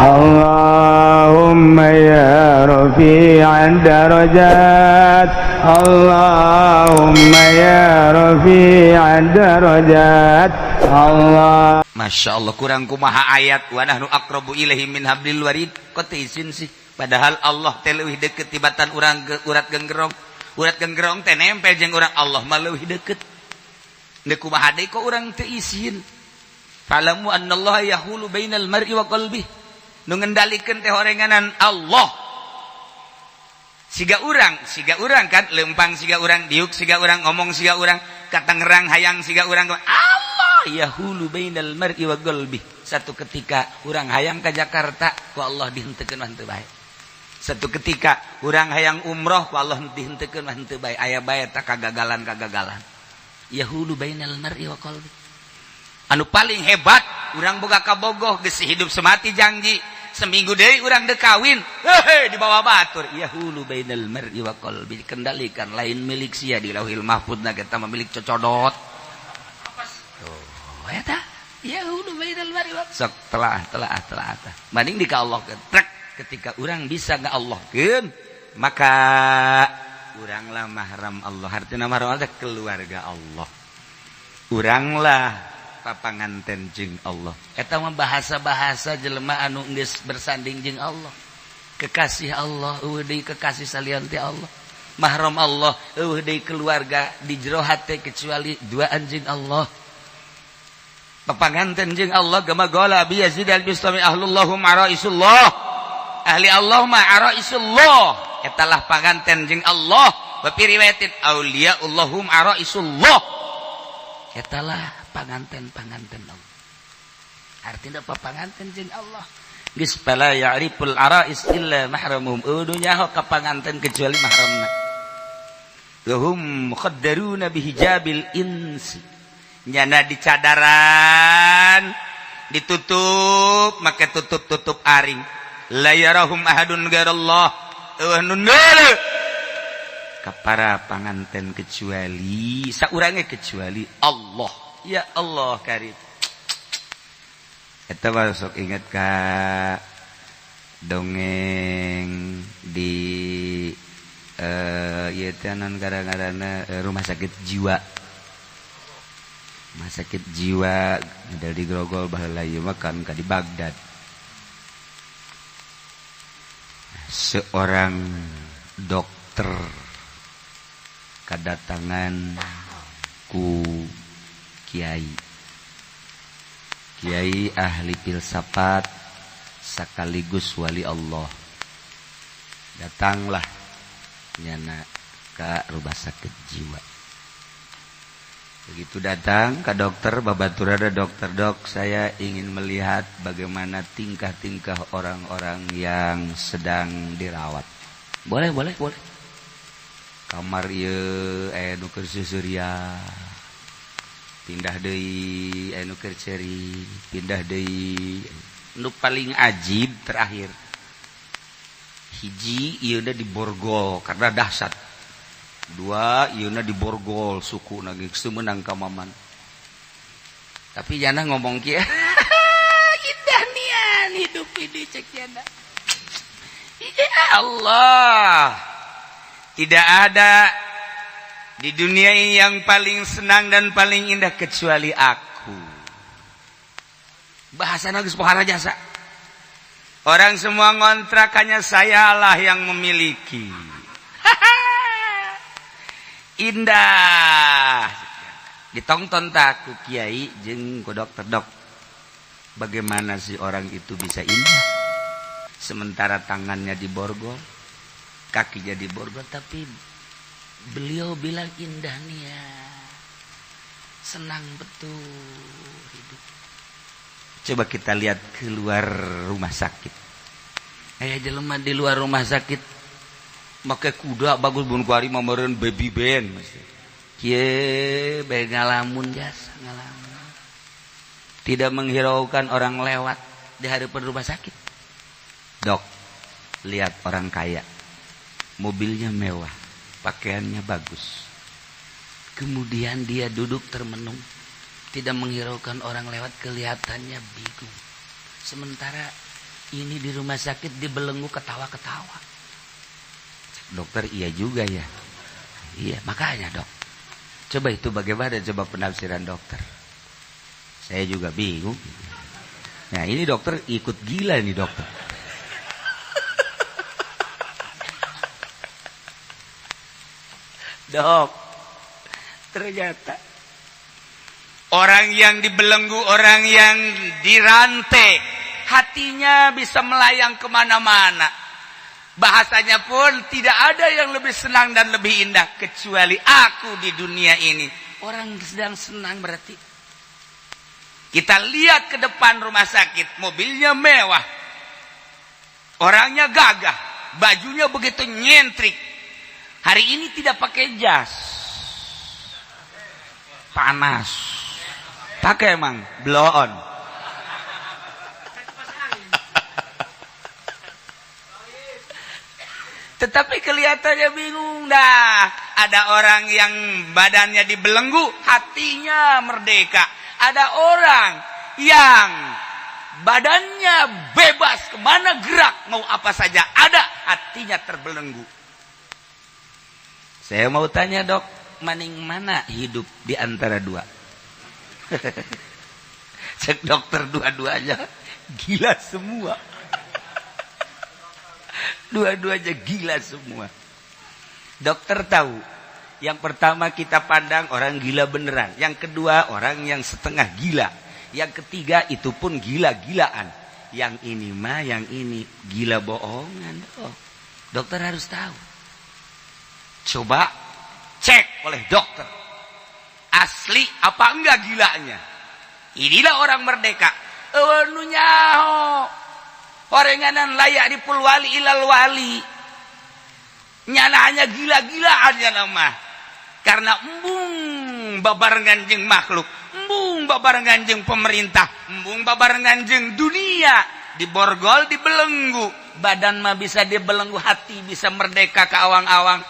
اللهم يا رفيع الدرجات، اللهم يا رفيع الدرجات، الله. Masya Allah, kurang kumaha ayat wa nahnu aqrabu ilaihi min hablil warid, kok teu isin sih? Padahal Allah teh leuwih deukeut tibatan urang ke urat genggerong. Urat genggerong teh nempel jeung urang, Allah mah leuwih deukeut. Deuk kumaha deui, kok urang teu isin? Fa'lamu annallaha yahulu bainal mar'i wa qalbihi. Nu ngendalikeun teh horenganan Allah. Siga urang, siga urang kan lempang siga urang, diuk siga urang, ngomong siga urang, ka Tangerang hayang siga urang. Allah yahulu bainal mar'i wa qalbi. Satu ketika urang hayang ke Jakarta, ku Allah dihenteukeun mah teu bae. Satu ketika urang hayang umroh, ku Allah dihenteukeun mah teu bae. Aya bae tak kagagalan-kagagalan. Yahulu bainal mar'i wa qalbi. Anu paling hebat, urang boga kabogoh, geus hidup semati janji. Seminggu deui urang dek kawin, hehe, dibawa batur. Yahulu bainal mar'i wa qalbi, kendalikan lain milik sia di Lauhil Mahfud na kita milik cocodot. Tuh, eta yahulu bainal mar'i wa sok telah telah telah tah. Banding di ka Allah trek, ketika urang bisa nga Allahkeun, maka uranglah mahram Allah. Artinya mahram Allah keluarga Allah. Uranglah papanganten jeung Allah. Eta mah bahasa-bahasa jelema anu geus bersanding jeung Allah. Kekasih Allah, euweuh deui kekasih salian ti Allah. Mahram Allah, euweuh deui keluarga di jero hate kecuali duaan jeung Allah. Papanganten jeung Allah kama qala Abi Yazid al-Bistami, ahlullahum araisullah. Ahli Allah mah araisullah. Etalah panganten jeung Allah. Wa fi riwayatin auliyaullahum araisullah. Etalah panganten-panganten Allah. Artinya papanganten jeung Allah. Geus fala ya'riful arais illa mahramuhum. Eueuh nyaho ka panganten kecuali mahramna. Wahum mukhaddaruna bihijabil insi. Nyana di cadaran ditutup make tutup-tutup aring. La yarahum ahadun ghairallah. Eueuh nu ka para panganten kecuali saurangnya, kecuali Allah. Ya Allah karim. Eta mah sok inget ka dongeng di ieu teh non gara-garana rumah sakit jiwa. Rumah sakit jiwa model di Grogol baheula, ieu mah kan ka di Baghdad. Seorang dokter kedatangan ku kiai, kiai ahli filsafat sekaligus wali Allah. Datanglah nyana ke rumah sakit jiwa. Begitu datang ke dokter, babaturada dokter, "Dok, saya ingin melihat bagaimana tingkah-tingkah orang-orang yang sedang dirawat." "Boleh, boleh, boleh." Kamar ieu aya nu keur seuseurian, pindah deui aya nu keur ceuri, pindah deui. Nu paling ajib terakhir, hiji ieu di borgol karena dahsyat, dua ieu di borgol suku geus teu meunang ka maman, tapi jana ngomong kieu, "Indah nian hidup ini," cek jana. Ya Allah, tidak ada di dunia ini yang paling senang dan paling indah kecuali aku. Bahasa geus pohara jasa. Orang semua ngontrakannya, sayalah yang memiliki. Indah. Ditonton tak ku kiai jeung ku dokter, "Dok, bagaimana sih orang itu bisa indah? Sementara tangannya diborgol, kakinya diborgol, tapi beliau bilang indah nih ya. Senang betul hidup." Coba kita lihat keluar rumah sakit. Aya jelema di luar rumah sakit make kuda bagus, bun kuari mah meureun baby band. Kieu bae ngalamun, jasa ngalamun. Tidak menghiraukan orang lewat di hadapan rumah sakit. "Dok, lihat orang kaya. Mobilnya mewah, pakaiannya bagus. Kemudian dia duduk termenung, tidak menghiraukan orang lewat, kelihatannya bingung. Sementara Ini di rumah sakit dibelenggu ketawa-ketawa. Dokter iya juga ya. Iya, makanya dok. Coba itu bagaimana, coba penafsiran dokter. Saya juga bingung. Nah ini dokter ikut gila nih dokter. Dok, ternyata orang yang dibelenggu, orang yang dirantai, hatinya bisa melayang kemana-mana. Bahasanya pun tidak ada yang lebih senang dan lebih indah kecuali aku di dunia ini. Orang sedang senang berarti. Kita lihat ke depan rumah sakit, mobilnya mewah, orangnya gagah, bajunya begitu nyentrik. Hari ini tidak pakai jas, panas. Pakai emang blow on. Tetapi kelihatannya bingung dah. Ada orang yang badannya dibelenggu, hatinya merdeka. Ada orang yang badannya bebas kemana gerak mau apa saja ada, hatinya terbelenggu. Saya mau tanya dok, maning mana hidup di antara dua? Cek dokter dua-duanya gila semua. Dua-duanya gila semua. Dokter tahu. Yang pertama kita pandang orang gila beneran. Yang kedua orang yang setengah gila. Yang ketiga itu pun gila-gilaan. Yang ini mah, yang ini gila bohongan. Oh, dokter harus tahu. Coba cek oleh dokter. Asli apa enggak gilanya? Inilah orang merdeka. Nu nyaho. Orenganan layak dipul wali ilal wali. Nyana hanya gila-gilaan ya nama. Karena embung babarengan jeung makhluk, embung babarengan jeung pemerintah, embung babarengan jeung dunia, diborgol, dibelenggu. Badan mah bisa dibelenggu, hati bisa merdeka ke awang-awang.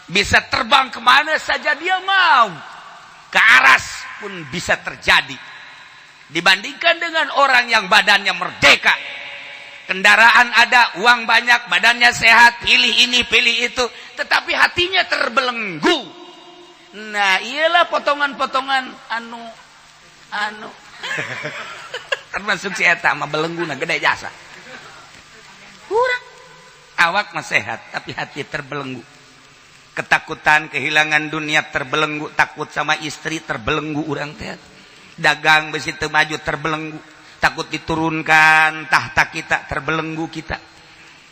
Bisa terbang kemana saja dia mau. Ke aras pun bisa terjadi. Dibandingkan dengan orang yang badannya merdeka. Kendaraan ada, uang banyak, badannya sehat, pilih ini, pilih itu, tetapi hatinya terbelenggu. Nah, iyalah potongan-potongan anu termasuk si eta mah belengguna gede jasa. Kurang. Awak mah sehat, tapi hati terbelenggu. Ketakutan kehilangan dunia terbelenggu, takut sama istri terbelenggu urang teh. Dagang besi teu maju terbelenggu. Takut diturunkan tahta kita terbelenggu kita.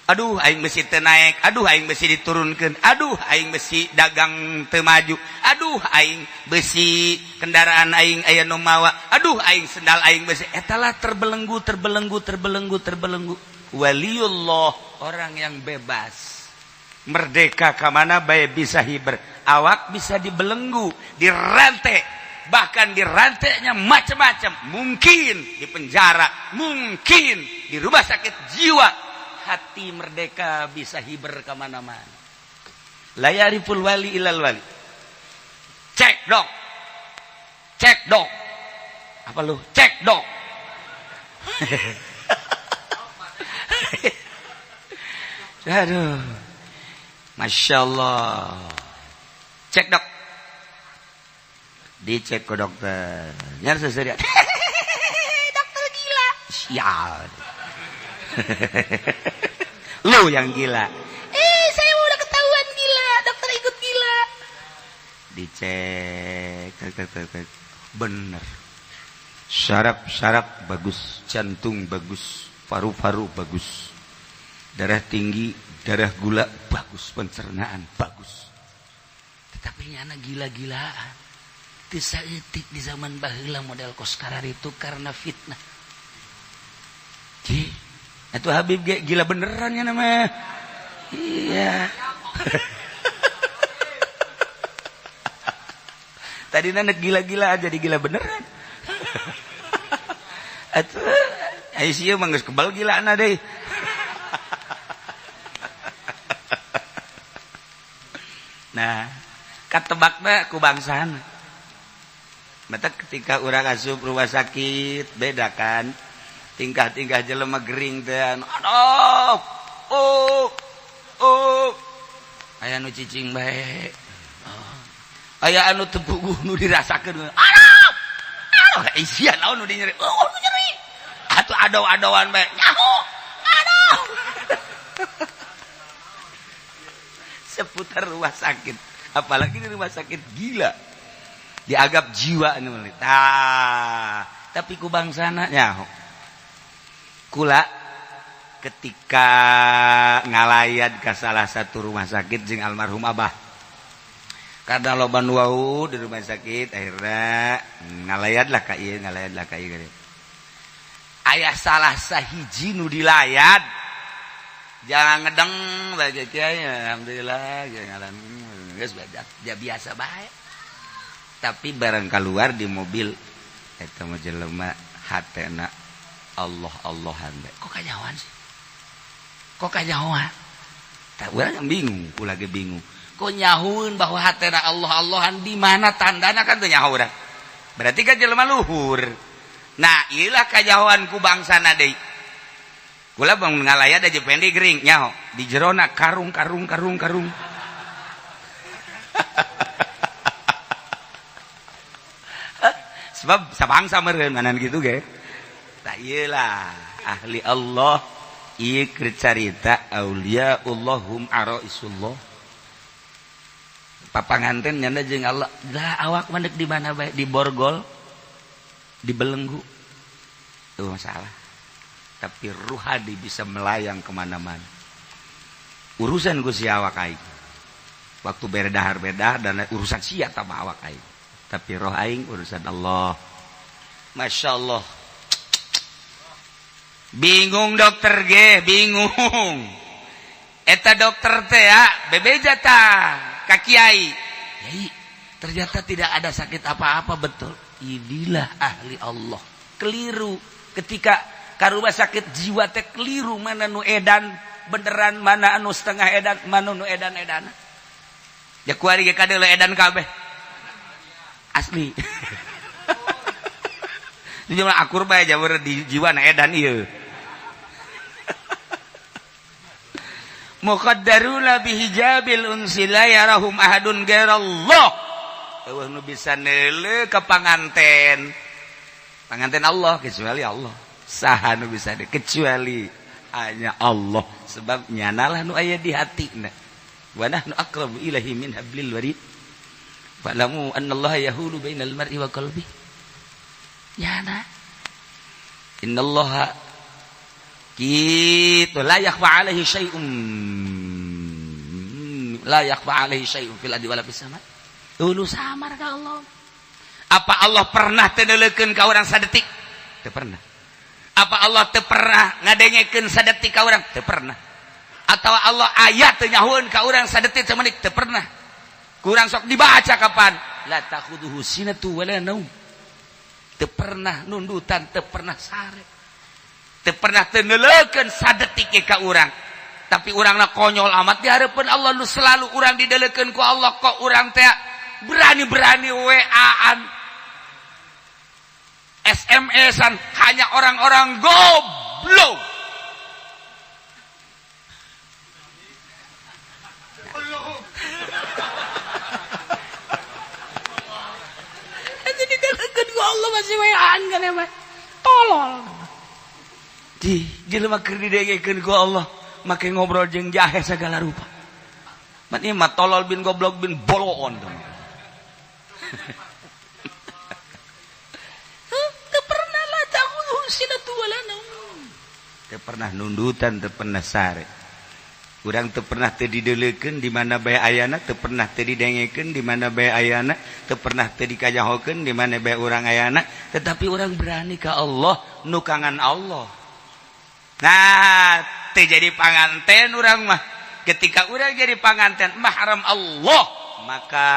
Aduh aing besi teu naik, aduh aing besi diturunkan, aduh aing besi dagang teu maju, aduh aing besi kendaraan aing aya nu mawa, aduh aing sendal aing besi. Etalah terbelenggu, terbelenggu, terbelenggu, terbelenggu. Waliullah, orang yang bebas. Merdeka ka mana bae bisa hiber. Awak bisa dibelenggu, dirantai. Bahkan dirantainya macam-macam, mungkin di penjara, mungkin di rumah sakit jiwa. Hati merdeka bisa hiber kemana-mana. La yariful wali ilal wali. Cek dok, cek dok. Apa lu? Cek dok. Aduh, masya Allah. Cek dok. Dicek ke dokter. Nyar seserian. Dokter gila. Sial. Lu yang gila. Saya udah ketahuan gila. Dokter ikut gila. Dicek. Bener. Syaraf-syaraf bagus, jantung bagus, paru-paru bagus. Darah tinggi, darah gula bagus, pencernaan bagus. Tetapi nyana gila-gilaan. Saeutik di zaman baheula model koskarar itu karena fitnah. Ji, atuh Habib ge gila beneran ya nama. Iya. Tadi nanek gila-gila jadi gila beneran. Atuh ai sieu mah geus kebal gilana deui. Nah, katebakna ku bangsana. Mata ketika urang asup rumah sakit beda kan. Tingkah-tingkah jelema gering teh aduh. Oh. Oh. Aya nu cicing bae. Aya anu teu puguh nu dirasakeun. Aduh. Aduh, isian naon nu nyeri. Oh, nu nyeri. Atuh ado-adoan bae. Nyaho. Aduh. Seputar rumah sakit, apalagi di rumah sakit gila. Dianggap jiwa anu tah, tapi ku bangsana nyaho. Kula ketika ngalayat ke salah satu rumah sakit jeung almarhum abah. Karena loba nu wau di rumah sakit akhirnya ngalayatlah ka ieu, ngalayatlah ka ieu. Aya salah sahiji nu dilayat. Jangan ngedeng bae kiai, alhamdulillah ngalan geus ya biasa bae. Tapi barang keluar di mobil eta mah jelema hatena Allah Allahan bae. Kok kanyahoan sih? Kok kanyahoan? Tak urang bingung, kula ge bingung. Kok nyahueun bahwa hatena Allah Allahan di mana tandana kan teu nyaho urang. Berarti kan jelema luhur. Nah, ieu lah kanyahoan ku bangsana deui. Kula bang ngalayat aja pendek gering nyaho di jerona karung karung karung karung. Sebab sabangsa meureun manan kitu ge. Tah ieu lah ahli Allah ieu keur carita auliaullahum araisullah. Papanganten nyanda jeung Allah. Lah awak mah deuk di mana bae di borgol dibelenggu. Itu masalah. Tapi ruhadi bisa melayang kemana-mana. Urusan ku si awak aing. Waktu berdahar-berdahar dan urusan sia tambah awak aing. Tapi roh aing urusan Allah. Masya Allah. Bingung dokter ge, bingung. Eta dokter teh ya, bebeja tah ka kiai. Yai, ternyata tidak ada sakit apa-apa betul. Inilah ahli Allah. Keliru ketika ka rumah sakit jiwa teh keliru mana nu edan beneran mana anu setengah edan mana nu edan-edan. Ya kuari ge kadeuleu edan kabeh. Asli. Di jumlah akur bae jaweur di jiwa na edan ieu. Muqaddaruna bihijabil unsi la yarahum ahadun ghairallah. Eueuh nu bisa neuleuh ka panganten. Panganten Allah kecuali Allah. Saha nu bisa kecuali hanya Allah. Sebab nyanalah nu aya di hatina. Wa nahnu aqrabu ilaihi min hablil warid. Fa'lamu annallaha yahulu bainal mar'i wa qalbi. Nyana. Innallaha kitu la yakhfa alaihi syai'un. La yakhfa alaihi syai'un fil ardi wala fis sama. Dulu samar ka Allah. Apa Allah pernah teu neuleukeun ka urang sadetik? Teu pernah. Apa Allah teu pernah ngadengekeun sadetik ka urang? Teu pernah. Atau Allah ayat teu nyahueun ka urang sadetik samenit? Teu pernah. Kurang sok dibaca kapan? La takhuduhu sinatu wala naum. Teu pernah nundutan, teu pernah sare. Teu pernah teu neuleukeun sadetik ka urang. Tapi urangna konyol amat di hareupeun Allah nu selalu urang dideulekeun ku Allah kok urang teh berani-berani WA-an SMS-an hanya orang-orang goblok. Jadi dideulekeun ku Allah masih WA-an kan emang tolol. Di jelema keur didengekeun ku Allah make ngobrol jeung jahe segala rupa. Mat ieu mah tolol bin goblok bin boloon. Teu pernah la ta'khudhuhu sinatu wala naum. Teu pernah nundutan, teu pernah sare. Urang teu pernah teu dideulekeun di mana bae ayana, teu pernah teu didengekeun di mana bae ayana, teu pernah teu dikajahokeun di mana bae urang ayana, tetapi urang berani ka Allah, nukangan Allah. Nah, teu jadi panganten urang mah. Ketika urang jadi panganten mahram Allah, maka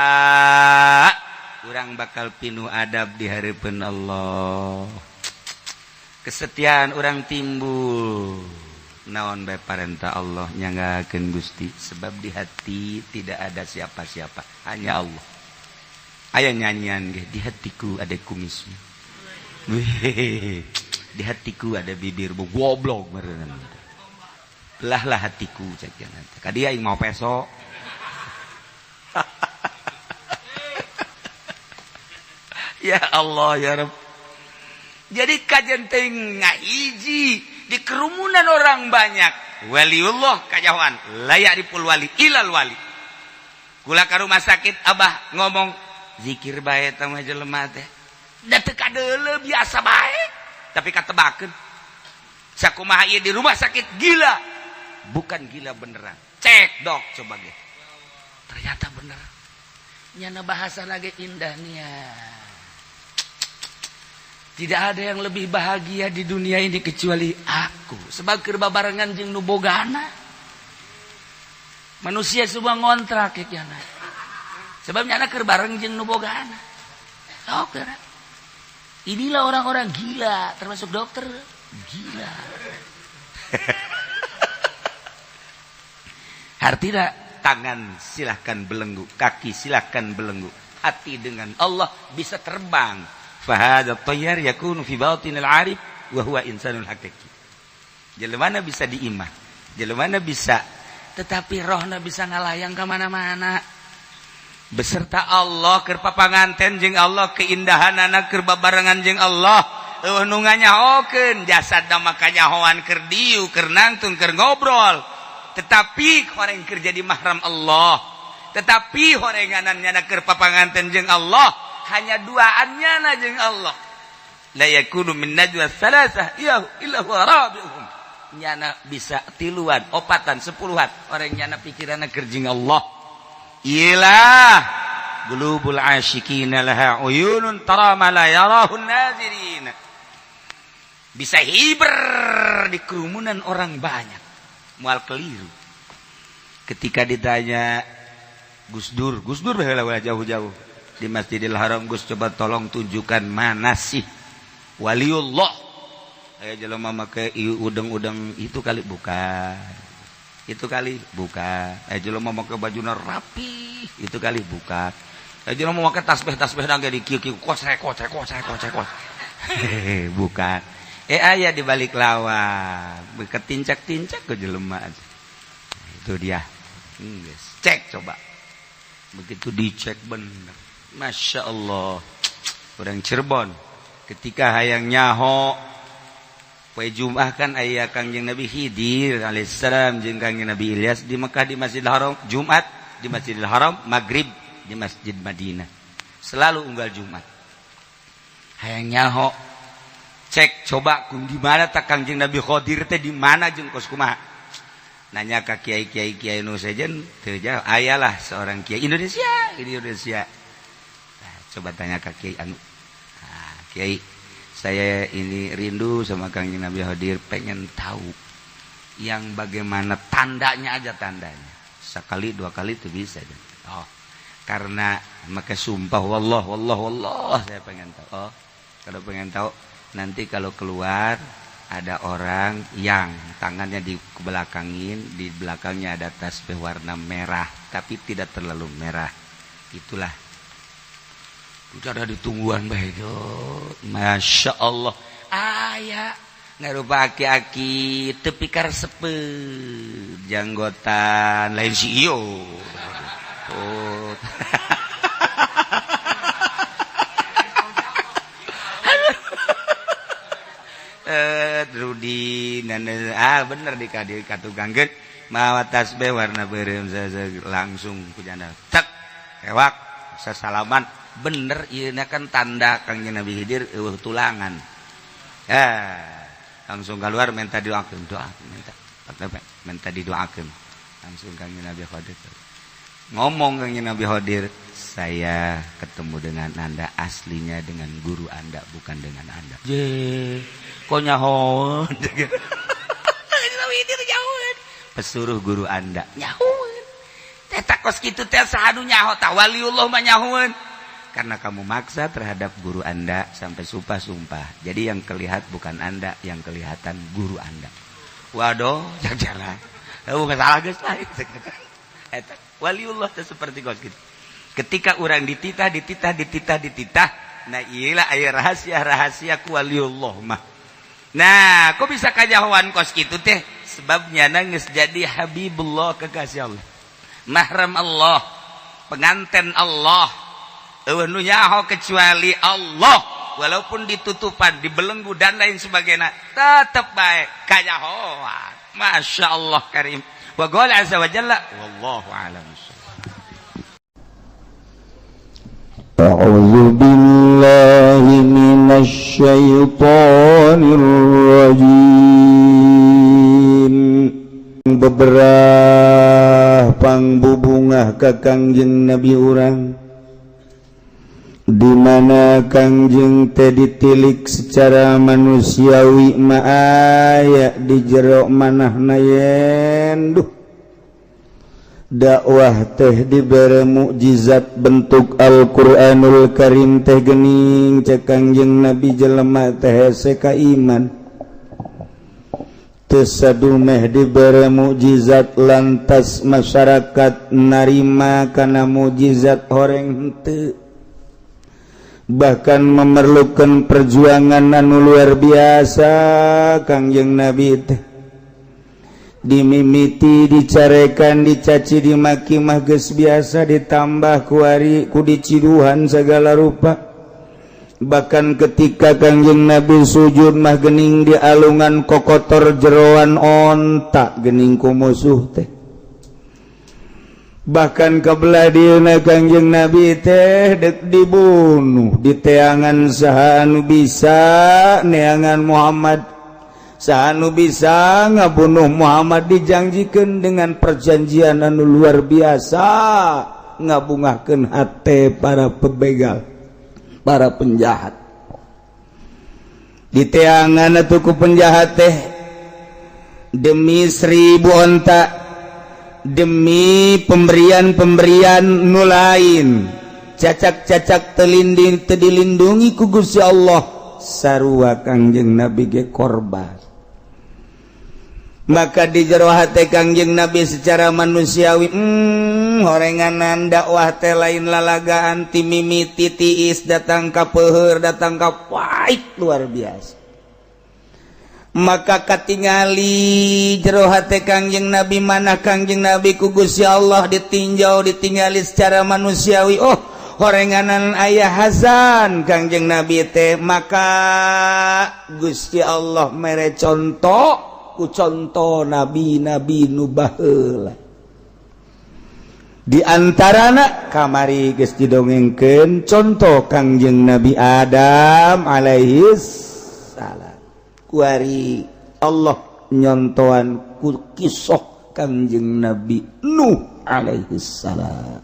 urang bakal pinuh adab di hareupeun Allah. Kesetiaan urang timbul. Naon bae parentah Allah nyanggakeun Gusti, sebab di hati tidak ada siapa-siapa, hanya Allah. Aya nyanyian ge di hatiku ada kumismu. Wih, Di hatiku ada bibirmu, goblok meureun. Belahlah hatiku cek jangan. Ka dia aing mau peso. Ya Allah ya Rabb. Jadi kajian teh ngahiji di kerumunan orang banyak. Waliullah kajawan layak dipul wali ilal wali. Kula ka rumah sakit abah ngomong zikir bae teh mah jelema teh. Da teu kadeuleu biasa bae tapi katebakeun. Sakumaha ieu di rumah sakit gila. Bukan gila beneran. Cek dok coba ge. Ternyata bener. Nyana bahasa lagi indahnya. Tidak ada yang lebih bahagia di dunia ini kecuali aku. Sebab keur babarengan jeung nu bogana. Manusia semua ngontrak ya nyana. Sebab nyana keur bareng jeung nu bogana. Dokter. Inilah orang-orang gila, termasuk dokter gila. Artinya tangan silahkan belenggu, kaki silahkan belenggu, hati dengan Allah bisa terbang. Fahada tayyar yakunu fi batinil arif wa huwa insanul hakiki. Jelemana bisa diimah, jelemana bisa, tetapi rohna bisa ngalayang ke mana-mana. Beserta Allah keur papanganten jeung Allah, keindahanana keur babarengan jeung Allah. Eueuh nu nganyahokeun jasadna mah kanyahoan keur diu, keur nangtung, keur ngobrol. Tetapi horeng keur jadi mahram Allah. Tetapi horenganan nyana keur papanganten jeung Allah. Hanya duaannya na jeung Allah. La yakunu min najwa salasah illa huwa rabi'uhum. Nyana bisa tiluan, opatan, sepuluhan. Orang nyana pikiranna keur jeung Allah. Ilah qulubul asyiqina laha uyunun tara ma la yarahun nazirin. Bisa hiber di kerumunan orang banyak. Mual keliru. Ketika ditanya Gus Dur, Gus Dur baheula jauh-jauh di Masjidil Haram, Gus coba tolong tunjukkan mana sih waliullah. Aya jelema make udeng-udeng itu kali bukan. Itu kali bukan. Aya jelema make bajuna rapi, itu kali bukan. Aya jelema make tasbih-tasbih ge di kieu-kieu kosrek kosrek kosrek kosrek. Bukan. Aya di balik lawang, beketincak-tincak ke jelema. Itu dia. Guys, cek coba. Begitu dicek bener. Masya Allah. Orang Cirebon ketika hayang nyaho poe Jumat kan aya Kangjeng Nabi Khidir alaihissalam jeung Kangjeng Nabi Ilyas di Mekah di Masjidil Haram Jumat di Masjidil Haram, Maghrib di Masjid Madinah. Selalu unggal Jumat. Hayang nyaho cek coba kun di mana tak Kangjeng Nabi Khidir teh di mana jeung kos kumaha. Nanya ka kiai-kiai kiai nu sejen teu jauh ayalah seorang kiai Indonesia di Indonesia. Nah, coba tanya ka kiai anu. Nah, kiai, saya ini rindu sama Kangjeng Nabi Khidir, pengen tahu yang bagaimana tandanya aja tandanya. Sekali dua kali itu bisa. Oh, karena maka sumpah wallah wallah wallah saya pengen tahu. Oh, kalau pengen tahu nanti kalau keluar ada orang yang tangannya dibelakangin, di belakangnya ada tasbih warna merah, tapi tidak terlalu merah. Itulah. Itu ada ditungguan bae itu. Masya Allah. Aya ngarupa aki-aki tepi karesepeut janggotan lain si iyo. Oh. Rudi ah bener di katukangkeun mawa tasbih warna beureum langsung ku janda cek kewak sasalaman bener ieu kan tanda Kangjeng Nabi Khidir eueuh tulangan. Langsung keluar minta doakeun, doa minta minta didoakeun. Langsung Kangjeng Nabi Khidir ngomong, Kangjeng Nabi Khidir, saya ketemu dengan Anda aslinya dengan guru Anda bukan dengan Anda. Je, kok nyahoeun? Pesuruh guru Anda nyahoeun. Eta kos kitu teh saha nu nyaho tah waliullah mah nyahoeun. Karena kamu maksa terhadap guru Anda sampai sumpah-sumpah. Jadi yang kelihat bukan Anda, yang kelihatan guru Anda. Waduh, jalan. Bukan salah geus lah. Eta waliullah teh seperti kos kitu. Ketika orang dititah, dititah, dititah, dititah, nah iyalah aya rahasia-rahasia ku waliullah mah. Nah, kok bisa kanyahoan kos kitu teh? Sebabnya nangis jadi Habibullah, kekasih Allah, mahram Allah, pengantin Allah. Euweuh nu nyaho kecuali Allah. Walaupun ditutupan, dibelenggu dan lain sebagainya, tetep baik kanyahoan. Masya Allah karim. Wa qala azza wa jalla, wallahu a'lam. أعوذ بالله من الشيطان الرجيم. Beberapa pangbubungah ka Kangjeng Nabi urang, di mana Kangjeng teh ditilik secara manusiawi mah aya di jero manahna yen duh dakwah teh dibere mukjizat bentuk Al-Qur'anul Karim teh. Gening cek Kangjeng Nabi, jelema teh hese ka iman. Teu sadumeh dibere mukjizat lantas masyarakat narima kana mukjizat, horeng henteu, bahkan memerlukan perjuangan anu luar biasa. Kangjeng Nabi teh dimimiti dicarekan, dicaci, dimaki mah geus biasa, ditambah kuari ku diciduhan segala rupa. Bahkan ketika Kangjeng Nabi sujud mah gening di alungan kokotor jeroan onta gening ku musuh teh. Bahkan kebelah dieuna Kangjeng Nabi teh dek dibunuh, diteangan saha anu bisa neangan Muhammad, saha anu bisa ngabunuh Muhammad. Dijanjikan dengan perjanjian anu luar biasa, ngabungahkeun hate para pebegal, para penjahat. Diteangan atuh ku penjahat teh demi 1.000 onta, demi pemberian-pemberian nu lain, cacak-cacak telinding teu dilindungi ku Gusti Allah, sarua Kangjeng Nabi ge korban. Maka di jero hate Kangjeng Nabi secara manusiawi, horenganan dakwah teh lain lalagaan. Ti mimiti tiis datang ka peuheur, datang ka pait, luar biasa. Maka katingali jero hate Kangjeng Nabi, mana Kangjeng Nabi ku Gusti Allah ditinjau, ditingali secara manusiawi, oh, horenganan ayah Hasan Kangjeng Nabi teh. Maka Gusti Allah mere contoh ku contoh nabi-nabi nu baheula, di antarana kamari geus didongengkeun contoh Kangjeng Nabi Adam alaihi salam. Kuari Allah nyontohan ku kisah Kangjeng Nabi Nuh alaihi salam.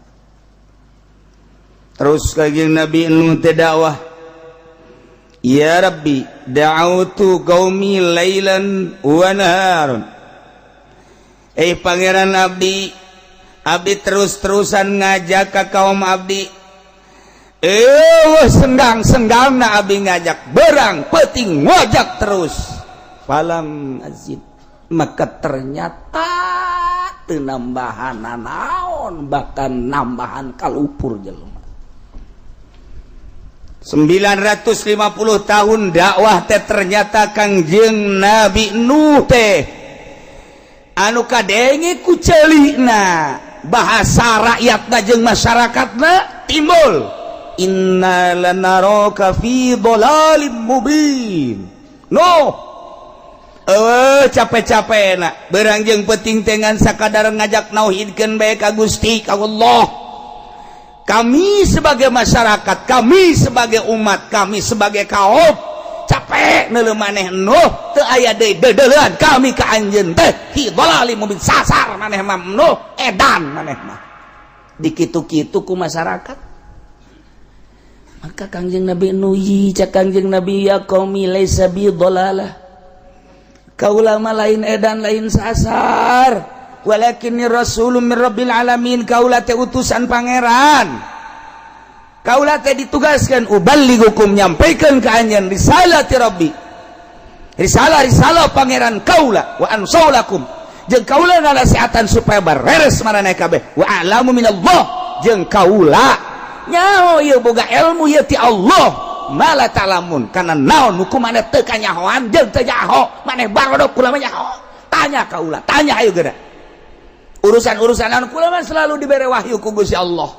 Terus Kangjeng Nabi Nuh teh dakwah, "Ya Rabbi, da'autu qaumi lailan wa naharon." Eh, Pangeran abdi, abdi terus-terusan ngajak ke kaum abdi. Eh, senggang senggang na abdi ngajak, berang peting ngajak terus. Falam azid, maka ternyata teu nambahan naon, bahkan nambahan kalupur jelema. 950 tahun dakwah teh ternyata Kangjeng Nabi Nuh teh anu kadenge ku ceulina bahasa rakyatna jeung masyarakatna timbul, "Inna lanaraka fi dhalalim mubin." No capek-capek na berang jeung penting dengan sakadar ngajak nauhidkeun bae ka Gusti ka Allah. Kami sebagai masyarakat, kami sebagai umat, kami sebagai kaum capek neuleuh maneh Nuh, teu aya deui deudeuleun kami ka anjeun teh, fi dhalalim mubin, sasar maneh mah Nuh, edan maneh mah. Dikitu-kitu ku masyarakat. Maka Kangjeng Nabi Nuh, cak Kangjeng Nabi, "Ya qaumi, laisa bi dhalalah." Kaula mah lain edan, lain sasar. Walakinni rasulun min rabbil alamin. Kaula teh utusan Pangeran, kaula teh ditugaskan uballighukum, nyampaikan ka anjeun, risalati rabbi, risalah risalah Pangeran kaula, wa ansahu lakum, jeung kaula ngasihatan supaya bareres maraneh kabeh, wa a'lamu minallah, jeung kaula nyaho ieu boga ilmu ieu ti Allah. Ma la ta'lamun, karena naon nu ku maneh teu kanyahoan jeung teu nyaho maneh barodok, kula mah nyaho. Tanya kaula, tanya, ayo geura urusan-urusan anu kula mah selalu dibere wahyu ku Gusti Allah.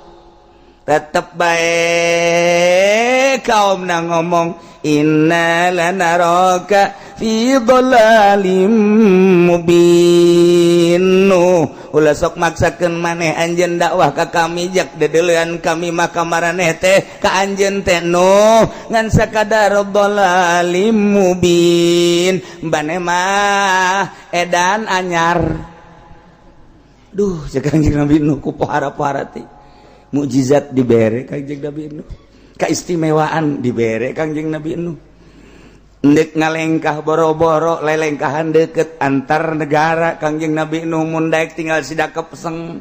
Tetep bae kaum na ngomong, inna lanaraka fi dhalalim mubin. Nuh, ulah sok maksakeun maneh anjeun dakwah ka kami, jak dedeulean kami mah ka maraneh teh, ka anjeun teh, Nuh, ngan sakadar dhalalim mubin. Maneh mah edan anyar. Duh, cek Kanjeng Nabi Nuh, ku pohara-pohara teh. Mukjizat dibere Kanjeng Nabi Nuh, keistimewaan dibere Kanjeng Nabi Nuh. Ndek ngalengkah boro-boro lelengkahan deket antar negara, Kangjeng Nabi Nuh mun daek tinggal sidakep seng.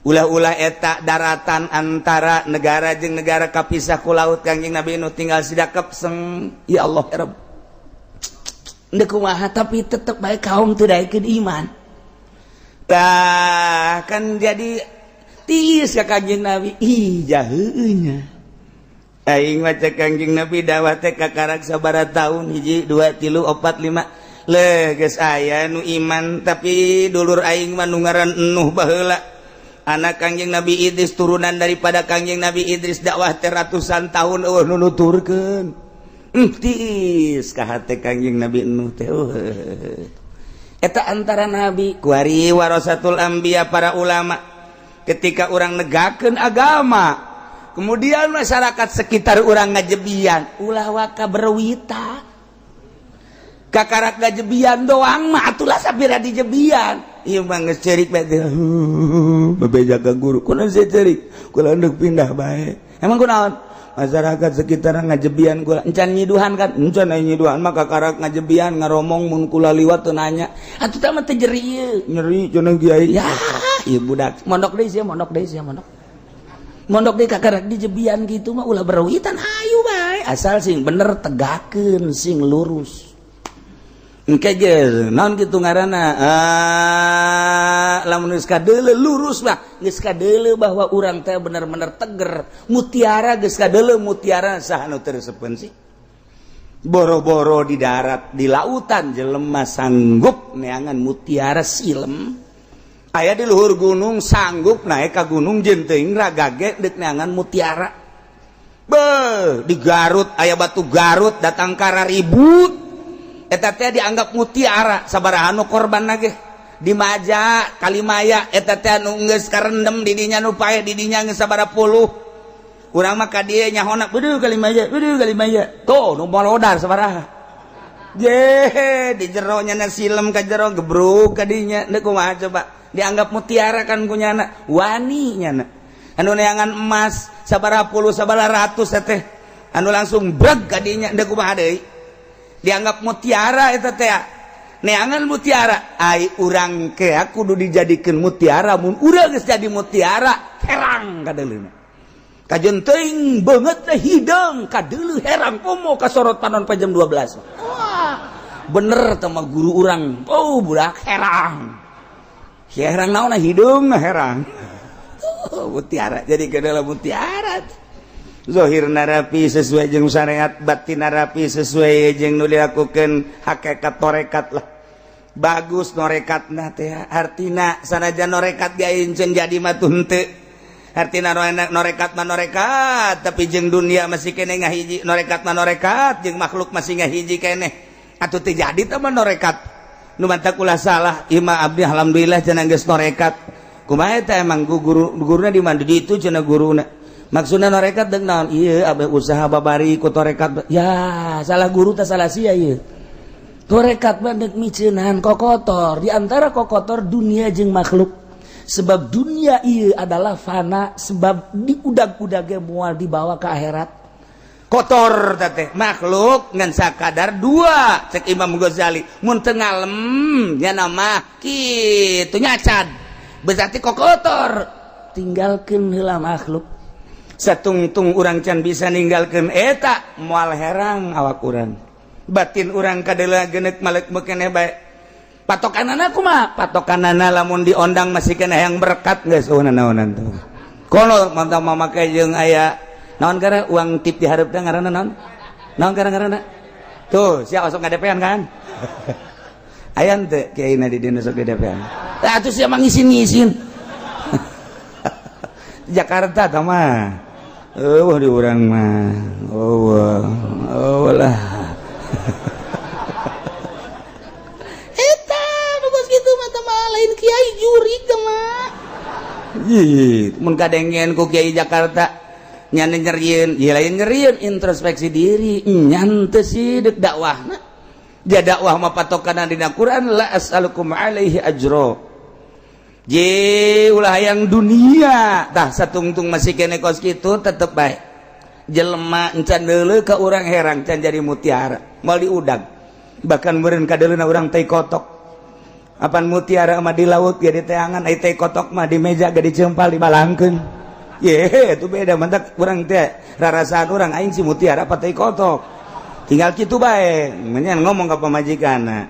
Ulah-ulah eta daratan antara negara jeung negara kapisah ku laut, Kangjeng Nabi Nuh tinggal sidakep seng. Ya Allah ya Rabb, ndek kumaha, tapi tetep bae kaum teu daekeun iman. Tah kan jadi tiis ka Kangjeng Nabi. Ih, jaheunya aing maca Kangjeng Nabi dakwah teh kakarak sabaraha tahun, hiji, dua, tilu, opat, lima le geus aya nu iman. Tapi dulur aing mah nu ngaran Nuh baheula, anak Kangjeng Nabi Idris, turunan daripada Kangjeng Nabi Idris, dakwah teh ratusan tahun euweuh nu nuturkeun. Tiis ka hate Kangjeng Nabi Nuh teh. Eta antara nabi kuari warasatul anbiya, para ulama. Ketika orang negakeun agama, kemudian masyarakat sekitar orang ngajebian, ulah waka berwita. Kakarak ngajebian doang mah atulah sapira dijebian. Ieu mah geus ceurik bae, bebeja ka guru, kunaon sih ceurik? Kula endek pindah bae. Emang kunaon? Masyarakat sekitar ngajebian kula. Encan nyiduhan kan? Encan aya nyiduhan mah, kakarak ngajebian, ngaromong. Mun kula liwat teu nanya atuh tah mah teu jeri ieu. Nyeri cenah, kiai. Ya ieu budak mondok deui sia, mondok deui sia, mondok, mondok deui. Kakarak dijebian gitu mah ulah berawitan, ayo bae, asal sing bener tegakeun, sing lurus. Engke ge naon kitu ngaranna, ah, lamun geus kadeuleu lurus mah geus kadeuleu bahwa urang teh bener-bener teger, mutiara geus kadeuleu mutiara, saha nu teu resepeun sih? Boro-boro di darat, di lautan jelema sanggup neangan mutiara silem. Aya di luhur gunung, sanggup naik ka gunung jeung teuing ragage deuk neangan mutiara. Be, di Garut aya batu Garut datang kara ribut, eta teh dianggap mutiara, sabaraha nu korban lagi. Di Maja Kalimaya eta teh anu geus karendem di dinya, nu paeh di dinya geus sabaraha puluh. Urang mah ka dieu nyahona, "Beduh Kalimaya, beduh Kalimaya." Tuh nu molodar sabaraha je di jero nya, silem ka jero, gebruk ka dinya. Deuk kumaha coba? Dianggap mutiara kan ku nyana, wani nyana. Anu neangan emas sabaraha puluh, sabaraha ratus teh anu langsung breg ka dinya, deuk kumaha deui? Dianggap mutiara eta teh, neangan mutiara. Ai urang ke kudu dijadikan mutiara. Mun urang geus jadi mutiara, herang kadeuleuna. Kajeun teuing beungeut teh hideung, kadeuleu herang, komo kasorot panon pa jam 12. Wah, bener teh mah guru urang. Oh, budak herang, herang naon? Hideung herang. Oh, mutiara, jadi ke dalam mutiara. Zohir narapi sesuai jeung syariat, batin narapi sesuai jeung nu dilakukeun hakikat torekat lah. Bagus norekat na teh, artina sanajan norekat ge can jadi mah henteu. Artina norekat mah norekat, tapi jeung dunia masih keneh ngahiji. Norekat mah norekat, jeung makhluk masih ngahiji keneh, atuh teu jadi teh mah norekat. Nu mantak ulah salah. Ieu mah abdi alhamdulillah cenah geus norekat. Kumaha eta emang guru guruna di mana? Di itu cenah guruna. Maksudna norekat deung naon? Ieu abeh usaha babari ku torekat. Ya salah guru teh, salah sia ieu. Torekat mah deuk miceunahan kokotor, di antara kokotor dunia jeung makhluk, sebab dunia ieu adalah fana, sebab diudag-udag ge moal dibawa ke akhirat. Kotor teh makhluk ngan sakadar dua, cek Imam Ghazali. Mun teu ngalem nya nama kitu nyacad, berarti kokotor. Tinggalkeun heula makhluk. Satungtung urang can bisa ninggalkeun eta, moal herang awak urang, batin urang kadeula genek malek mekene bae. Patokanana kumaha? Patokanana lamun diondang masih kena yang berkat, geus eueuh naonan tuh. Kono mantap mamakai jeung aya. Naon gara uang tip di hareup ngaranna naon? Naon gara ngaranna? Tuh, sia osok ngadepean kan? Aya teu kiai na di dieu sok didepean. Tah atuh sia mah ngisin-ngisin. Jakarta tah mah. Eueuh di urang mah. Eueuh. Eueuh lah. Eta nu geus kitu mah tah mah lain kiai jurig tah mah. Ih, mun kadengen ku kiai Jakarta nyana nyerieun, ieu lain nyerieun introspeksi diri, nyan teu sideuk dakwahna. Dia dakwah mah patokanna dina Quran la as'alukum alaihi ajro. Je ulah hayang dunia tah satungtung masih kene kos kitu tetep bae. Jelema encan deuleu ka urang herang can jadi mutiara, moal diudag. Bahkan meureun kadeuleuna urang teh kotok. Apan mutiara mah di laut ge diteangan, ai teh kotok mah di meja ge dicempal dibalangkeun. Ye, itu beda mantak urang teh rarasaan urang aing si mutiara apa teh kotok. Tinggal kitu bae, menyan ngomong ka pamajikan.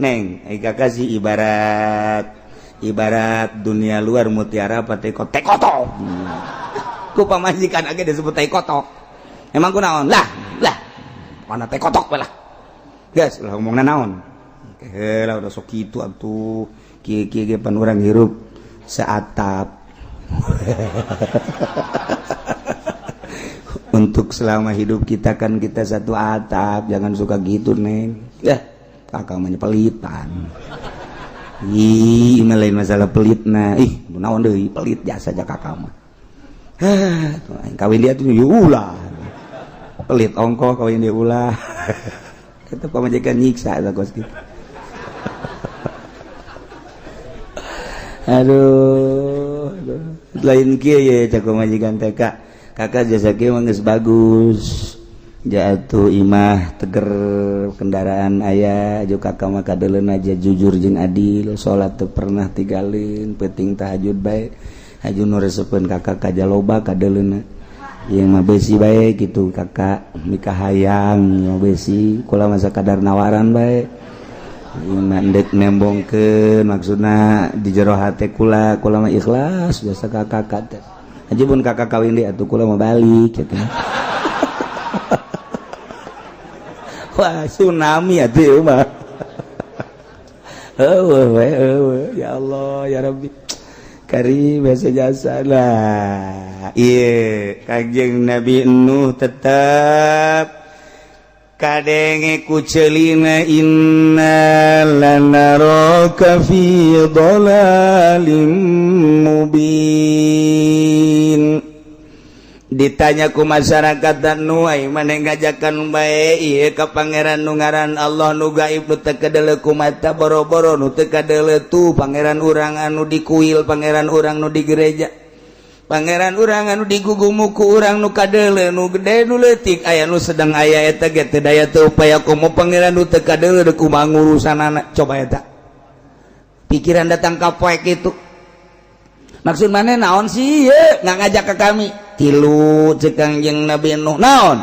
Neng, ai kakak sih ibarat ibarat dunia luar mutiara apa teh kotok? Teh kotok. Ku pamajikan age disebut teh kotok. Emang ku naon? Lah, lah. Mana teh kotok we lah. Geus, ulah ngomongna naon. Heula udah sok kitu atuh. Kieu-kieu ge pan urang hirup seatap. Untuk selama hidup kita kan kita satu atap, jangan suka gitu, Neng. Ya, kakak mah pelitan. Ih, ini lain masalah pelit nah. Ih, naon deui pelit jasa aja kakak mah. Hah, kawin dia tuh ulah. Pelit ongkoh kawin dia ulah. Itu pamajikan nyiksa eta kos kitu. Aduh, aduh. Lain kieu ye cak pamajikan TK. Kakak jasa kieu mah geus bagus. Jatuh imah teger kendaraan aya jo kakak mah kadeuleun aja jujur jeung adil, salat teu pernah tinggalin, penting tahajud bae. Haju nu resepeun kakak kaja loba kadeuleunna. Ieu mah besi bae kitu kakak mikahayang mah besi kula mah sakadar nawaran bae. Ieu mah endek nembongkeun maksudna di jero hate kula, kula mah ikhlas jasa kakak teh. Haji pun kakak kawin deui atuh kula mah balik gitu. Wah, tsunami atuh ieu mah. Eueuh we eueuh ya Allah ya Rabbi. Kari biasa jasa lah. Ieu Kangjeng Nabi Nuh tetep kadenge ku ceulina inna lanaraka fi dhalalim mubin. Ditanya ku masyarakat dan nu ai maneh ngajakan bae ieu ka pangeran nu ngaran Allah nu gaib nu teu kadeuleu ku mata boro-boro nu teu kadeuleu tuh pangeran urang anu di kuil, pangeran urang nu di gereja, pangeran urang anu digugumu ku urang nu kadeuleu nu gede nu leutik aya nu sedang aya eta ge teu daya teu upaya komo pangeran nu teu kadeuleu deuk kumaha ngurusanana. Coba eta pikiran datang ka poek itu maksud mana naon sih ye nggak ngajak ke kami tilu cek Kangjeng Nabi Nuh naon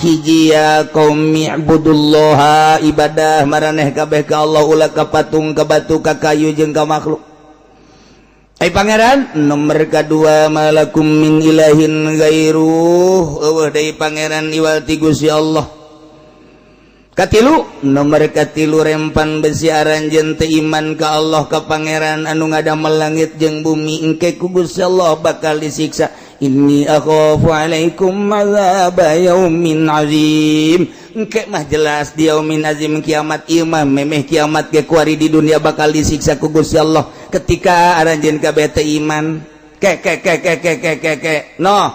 hiji ya qaumi ibudullaha ibadah maraneh kabeh ka Allah ulah ka patung ka batu ka kayu jeung ka makhluk. Ai pangeran nomor kedua malakum min ilahin ghairuh eueuh deui pangeran iwal ti Gusti Allah. Katilu nomor katilu rempan besi aranjeun teu iman ka Allah ka pangeran anu ngadamel langit jeung bumi engke ku Gusti Allah bakal disiksa. Inni akhafu alaikum adzaba yaumin azim. Engke mah jelas di yaumin azim kiamat ieu mah memeh kiamat ge kuari di dunia bakal disiksa ku Gusti Allah ketika aranjeun kabeh teu iman. Ke ke ke ke ke ke ke ke. Noh,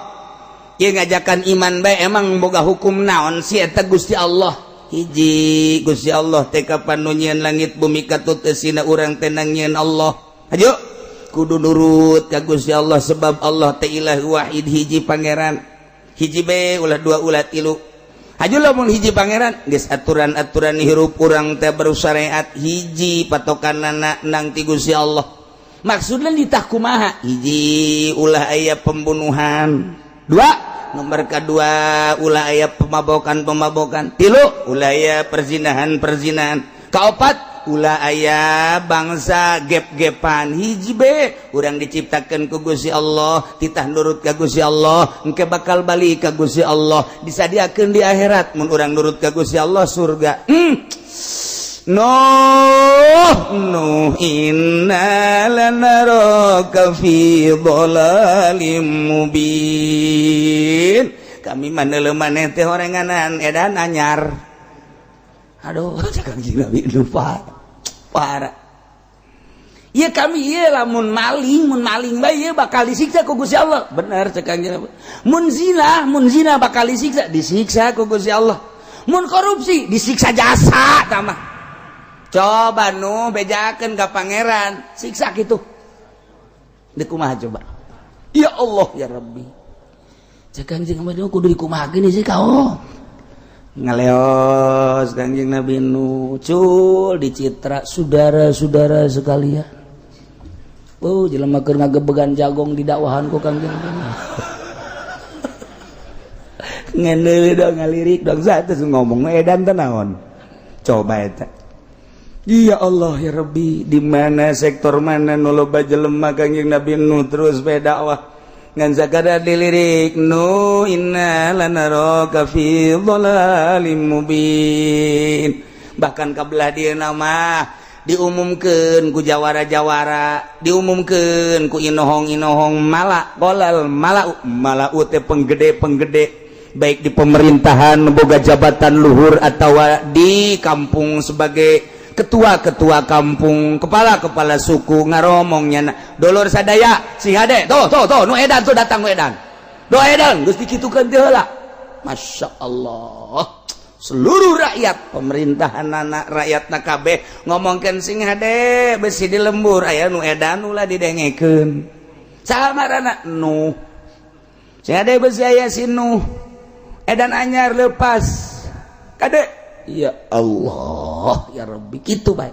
ieu ngajakan iman bae emang boga hukum naon sih eta Gusti Allah? Hiji Gusti Allah teh kapan nu nyieun langit bumi katut eusina urang teh nyieun Allah. Hayu kudu nurut ka Gusti Allah sebab Allah teh ilah wahid hiji pangeran. Hiji be ulah dua ulah tilu. Haju lamun hiji pangeran geus aturan-aturan hirup urang teh bersyariat hiji patokanana nang ti Gusti Allah. Maksudna ditah kumaha? Hiji ulah aya pembunuhan. Dua nomor kedua ulah aya pemabokan-pemabokan. Tilu ulah aya perzinahan-perzinahan. Kaopat Ulah aya bangsa gap-gapan, hiji be urang diciptakan ku Gusti Allah, titah nurut ka Gusti Allah, engke bakal balik ka Gusti Allah, disadiakeun di akhirat mun urang nurut ka Gusti Allah surga. Nuh, Nuh, inna lanaraka fi dhalalim mubin. Kami manele maneh teh horenganan edan anyar. Aduh, cek Kanjeng Nabi, lupa parah. Iya, kami iya lamun maling, mun maling bae ieu bakal disiksa ku Gusti Allah. Bener cek Kanjeng Nabi. Mun zina, mun zina bakal disiksa, disiksa ku Gusti Allah. Mun korupsi disiksa jasa tambah. Coba nu bejakeun ka pangeran, siksa gitu. Di kumaha coba? Ya Allah ya Rabbi. Cek Kanjeng Nabi, kudu dikumahakeun sih kau. Ngaleos Kanjeng Nabi nu cul dicitra, saudara-saudara sekalian. Oh, jelema keur ngagebegan jagong di dakwahan ku Kanjeng Nabi. Ngeundeul dong, ngalirik dong, satu ngomong edan teh naon. Coba eta. Ya Allah ya Rabbi, di mana sektor mana nu loba jelema? Kanjeng Nabi nu terus bae dakwah ngan sakadar dilirik, "Nu, inna lanaraka fi dhalalim mubin." Bahkan kabelah dia nama diumumkeun ku jawara-jawara, diumumkeun ku inohong-inohong, mala qolal malau, malau teh penggede-penggede, baik di pemerintahan boga jabatan luhur atau di kampung sebagai ketua-ketua kampung, kepala-kepala suku, ngaromongnya, "Dulur sadaya, si hade, tuh tuh tuh, nu edan tuh datang, nu edan do edan geus dikitukeun teh heula." Masya Allah, seluruh rakyat, pemerintahan, anak rakyat na kabeh ngomongkeun, "Sing hade, besi di lembur aya nu edan." Ulah didengekeun saha ngaranna? Nuh. "Sing hade, besi aya si Nuh edan anyar lepas kade." Ya Allah ya Rabbi, kitu bae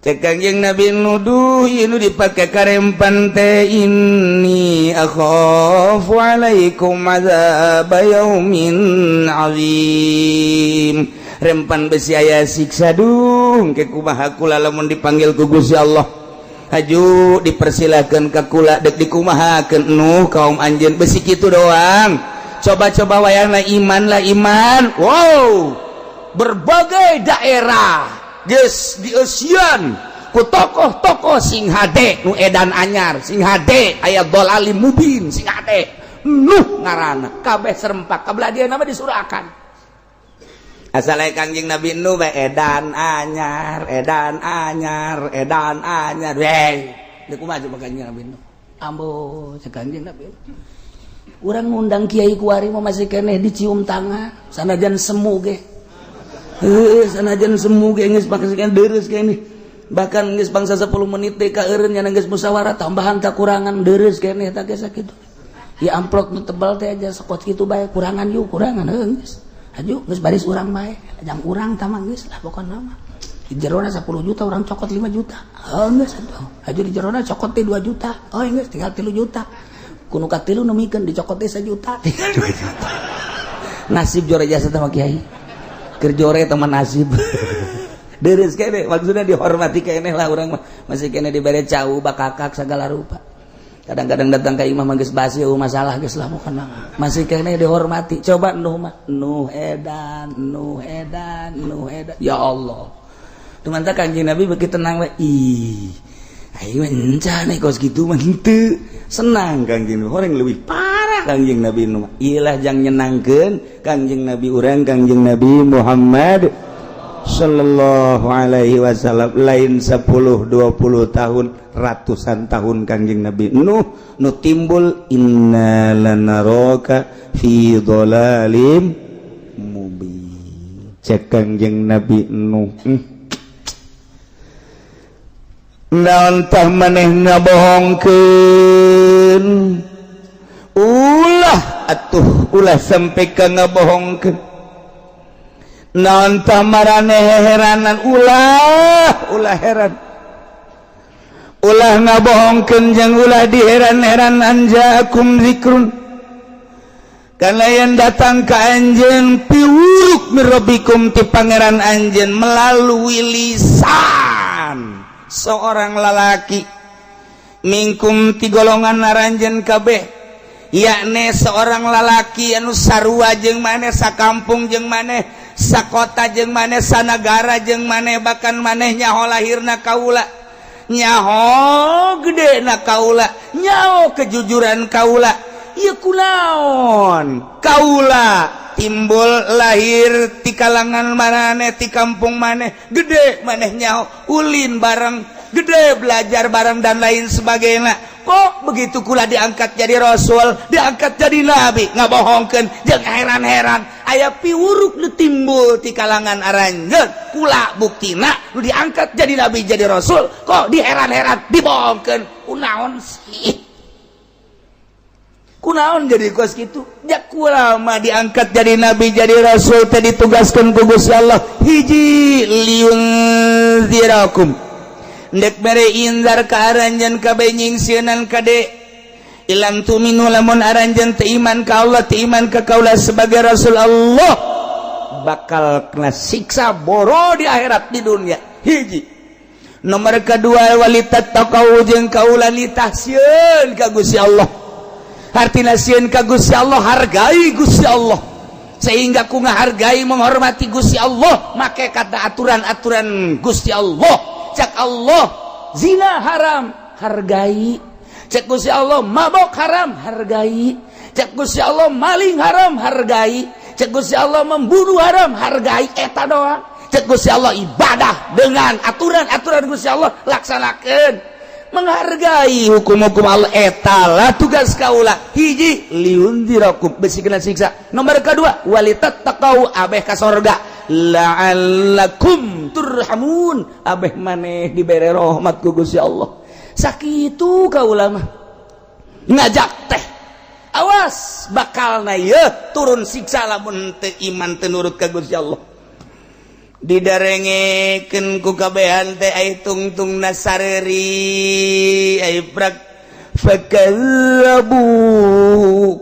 cek Kanjeng Nabi nuduh nu dipake karempan teh, "Inni akhafu alaikum adzab yaumin azim." Rempan besi aya siksa, duh, ke kumaha kula lamun dipanggil ku Gusti Allah? Haju dipersilahkan ka kula, dek dikumahakeun Nuh kaum anjeun? Besi kitu doang. Coba-coba wayahna iman lah iman. Wow, berbagai daerah geus dieusian ku tokoh-tokoh, "Sing hade, nu edan anyar, sing hade, aya dhalalim mubin, sing hade, Nuh ngaranna." Kabeh serempak kabelah dia nama disurakan asal Kangjeng Nabi Nuh bae edan anyar, edan anyar, edan anyar. Wey, deuk kumaha coba Kangjeng Nabi Nuh? Ambo, cek Kangjeng Nabi, urang ngundang kiai kuari mah masih keneh dicium tangan, sanajan semu ge. Heuh, sanajan semu ge geus pake deres keneh. Bahkan geus bangsa 10 menit teh ka eureun nya, geus musyawarah tambahan tak kurangan, deres keneh tah geus sakitu. Ya, amplop nu tebal teh aja sekot kitu bae, kurangan yuk, kurangan, heuh geus. Haju geus baris urang bae, jang urang tah mah geus lah pokona mah. Di jerona 10 juta, urang cokot 5 juta. Oh, geus atuh. Haju di jerona cokot teh 2 juta. Oh, geus tinggal 3 juta. Ku nu katilu nemikeun dicokot teh 1 juta, tinggal 2 juta. Nasib jore jasa sama kiai. Keur jore teman nasib. Deres kene maksudnya dihormati keneh lah urang mah. Masih kene dibere cau bakakak segala rupa. Kadang-kadang datang ke imah mah geus basi, oh masalah geus lah pokona. Masih kene dihormati. Coba Nuh mah, Nuh edan, Nuh edan, Nuh edan. Ya Allah. Teman Kanjeng Nabi begitu tenang we. Ih. Ayo encan kos gitu mah henteu. Senang Kanjeng Nabi. Orang lebih parah Kanjeng Nabi Nuh. Iyalah jang nyenangkeun Kanjeng Nabi urang, Kanjeng Nabi Muhammad Sallallahu Alaihi Wasallam. Lain 10 20 tahun, ratusan tahun Kanjeng Nabi Nuh nu timbul "inna lanaraka fi dhalalim mubin". Cek Kanjeng Nabi Nuh, "Naon tah maneh ngabohongkeun? Ulah atuh, ulah sampai ka ngabohongkeun. Naon tah maraneh heranan? Ulah, ulah heran, ulah ngabohongkeun jeung ulah diheran-heran. An jaakum zikrun, karena yang datang ke anjeun piwuruk." Petunjuk mirrobikum ti pangeran anjeun melalui lisan seorang lalaki minkum ti golongan aranjeun kabeh, yakni seorang lalaki anu sarua jeung maneh, sakampung jeung maneh, sakota jeung maneh, sanagara jeung maneh, bahkan maneh nyaho lahirna kaula, nyaho gede na kaula, nyaho kejujuran kaula. Ieu kunaon kaula timbul lahir ti kalangan maneh, ti kampung maneh, gede maneh nyaho, ulin bareng, gede belajar bareng, dan lain sebagainya. Kok begitu kula diangkat jadi rasul, diangkat jadi nabi, ngabohongkeun jeung heran-heran aya piwuruk nu timbul ti kalangan aranjeun? Kula buktina nu diangkat jadi nabi, jadi rasul, kok diheran-heran, dibohongkeun? Kunaon sih, kunaon jadi kos gitu ya? Kula mah diangkat jadi nabi, jadi rasul teh ditugaskan ku Gusti Allah hiji, liyunzirakum, ndek mere inzar ka aranjeun kabeh, nyingsieunan kade. Ilam tuminu, lamun aranjeun teu iman ka Allah, teu iman ka kaula sebagai rasul Allah, bakal kena siksa boro di akhirat, di dunia. Hiji. Nomor kedua, walitattaqau, jeung kaula nitah sieun ka Gusti Allah. Artina sieun ka Gusti Allah, hargai Gusti Allah, sehingga ku ngahargai, menghormati Gusti Allah, make kata aturan-aturan Gusti Allah. Cek Allah zina haram, hargai. Cek Gusti Allah mabok haram, hargai. Cek Gusti Allah maling haram, hargai. Cek Gusti Allah membunuh haram, hargai. Eta doang. Cek Gusti Allah ibadah dengan aturan-aturan Gusti Allah, laksanakan, menghargai hukum-hukum Allah. Etalah tugas kaula. Hiji, liunzirakum, besi kena siksa. Nomor kedua, walitattaqau, abeh ka sorga, la'allakum turhamun, abeh maneh dibere rahmat ku Gusti Allah. Sakitu kaula mah ngajak teh, awas bakal na ye turun siksa lamun teu iman, teu nurut ka Gusti Allah. Didarengekeun ku kabehan teh, ai tungtung nasareri, ai prak fakazzabu,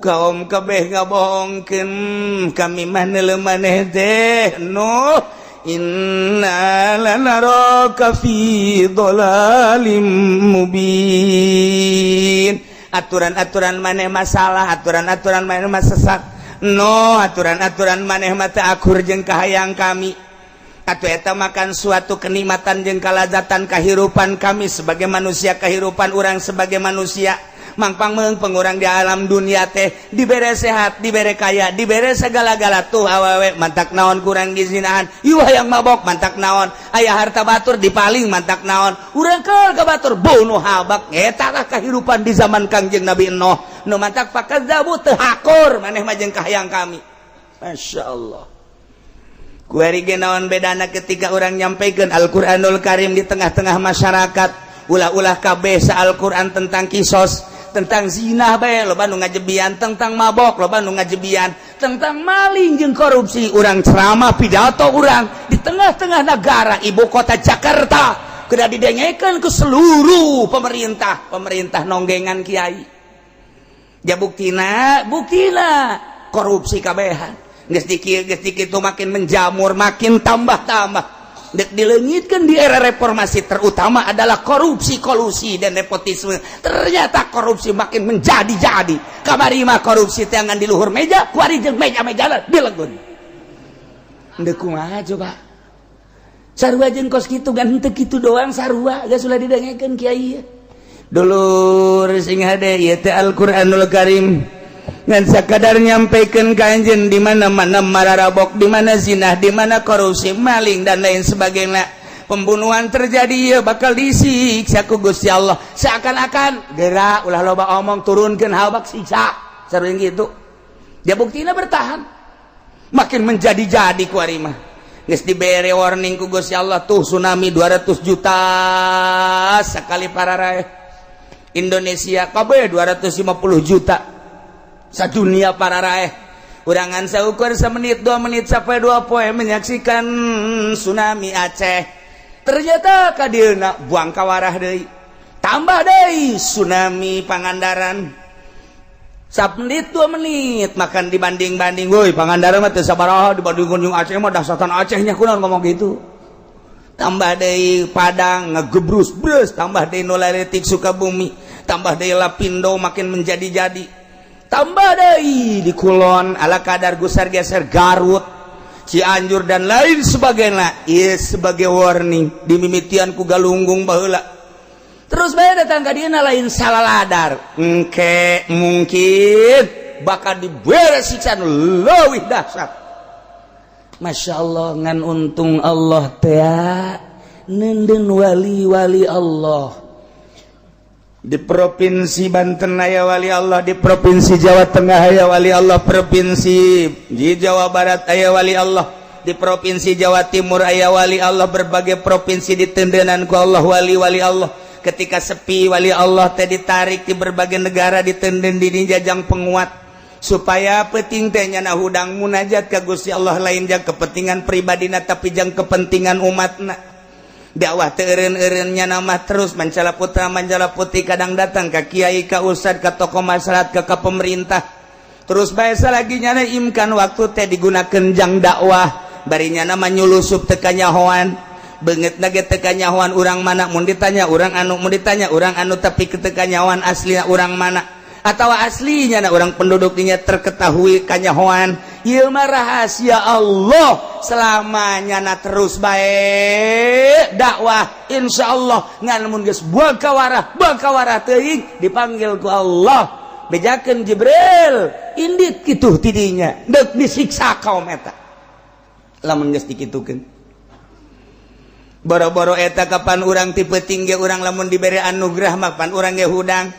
kaum kabeh ngabohongkeun, kami mah neuleu maneh teh Nuh, inna lanaraka fi dhalalim mubin. Aturan-aturan maneh masalah, aturan-aturan maneh mah sesat no, aturan-aturan maneh mah teu akur jeung kahayang kami. Atau eta makan suatu kenikmatan jeung kalazatan kehidupan kami sebagai manusia, kehidupan orang sebagai manusia mangpang meungpeung urang di alam dunia teh dibere sehat, dibere kaya, dibere segala-gala. Tuh awewe mantak naon kurang dizinahan, ieu hayang mabok mantak naon, aya harta batur dipaling mantak naon, urang ke batur bunuh habak. Eta lah kehidupan di zaman Kangjeng Nabi Nuh. Nu mantak fakadzabu, teu hakur maneh mah jeung kahayang kami. Masya Allah. Kuari ge naon bedana ketika orang nyampaikan Al-Qur'anul Karim di tengah-tengah masyarakat? Ulah-ulah kabeh sa Al-Qur'an tentang kisos, tentang zina bae loba nu ngajebian, tentang mabok loba nu ngajebian, tentang maling jeung korupsi. Urang ceramah, pidato urang di tengah-tengah negara, ibu kota Jakarta, kudu didengekeun ke seluruh pemerintah. Pemerintah nonggengan kiai ya. Buktina, buktina korupsi kabehan geus dikieu, geus dikitu, makin menjamur, makin tambah-tambah. Dek dileungitkeun di era reformasi, terutama adalah korupsi, kolusi, dan nepotisme. Ternyata korupsi makin menjadi-jadi. Kamari mah korupsi tangan di luhur meja, kuari jeung meja-meja dilegun. Ndek kumaha coba? Sarua jeung kos kitu gan, henteu kitu doang, sarua geus ulah didengekeun kiai. Dulur sing hade, ieu teh Al-Qur'anul Karim ngan sakadar nyampaikan ka anjeun di mana-mana mararabok, di mana zina, di mana korupsi, maling, dan lain sebagainya, pembunuhan terjadi ya bakal disiksa ku Gusti Allah. Seakan-akan gerak, ulah loba omong, turunkeun habak siksa, sering gitu dia. Buktinya bertahan, makin menjadi-jadi. Ku mah geus dibere warning ku Gusti Allah. Tuh tsunami 200 juta sekali pararaeh. Indonesia kabeh 250 juta, sadunia pararaeh. Urangan saukur semenit, 2 menit sampai 2 poe menyaksikan tsunami Aceh. Ternyata kadieuna buang kawarah deui, tambah deui tsunami Pangandaran. Menit 2 menit makan dibanding-banding, woi, Pangandaran mah teu sabaraha dibandingkeun jeung Aceh mah, dahsatan Acehnya. Kunaon ngomong gitu? Tambah deui Padang ngegebrus brus, tambah deui nu laletik Sukabumi, tambah deui Lapindo makin menjadi-jadi, tambah deui di Kulon ala kadar gusar geser Garut, Cianjur, dan lain sebagainya. Ieu sebagai warning dimimitian ku Galunggung baheula. Terus bae datang ka dieuna lain salah ladar, engke mungkin bakal dibere siksa nu leuwih dahsyat. Masya Allah, ngan untung Allah teh neundeun wali-wali Allah. Di Provinsi Banten aya wali Allah, di Provinsi Jawa Tengah aya wali Allah, Provinsi di Jawa Barat aya wali Allah, di Provinsi Jawa Timur aya wali Allah, berbagai provinsi diteundenan ku Allah wali-wali Allah. Ketika sepi, wali Allah teh ditarik di berbagai negara, diteundeun di jajang penguat supaya penting teh nyana hudang munajat ka Gusti Allah, lain jang kepentingan pribadina, tapi jang kepentingan umatna. Dakwah teu eureun-eureun, nyana mah terus mancala putra mancala putri, kadang datang ka kiai, ka ustad, ka tokoh masyarakat, ka pemerintah. Terus biasa lagi nyana imkan waktu teh digunakan jang dakwah, bari nyana mah nyulusup teu kanyahoan beungeut na ge teu kanyahoan urang mana. Mun ditanya urang anu, mun ditanya urang anu, tapi teu kanyahoan aslinya urang mana atau aslinya na orang penduduk dinya terketahui kanyahoan. Ieu mah rahasia Allah selamanya na. Terus bae dakwah, insyaallah ngan mun geus buang kawarah, buang kawarah teuing, dipanggil ku Allah, bejakeun Jibril, indit kitu tidinya deuk disiksa kaum eta. Lamun geus dikitukeun boro-boro eta, kapan urang tipe tinggi urang lamun diberi anugerah mah pan urang ge hudang.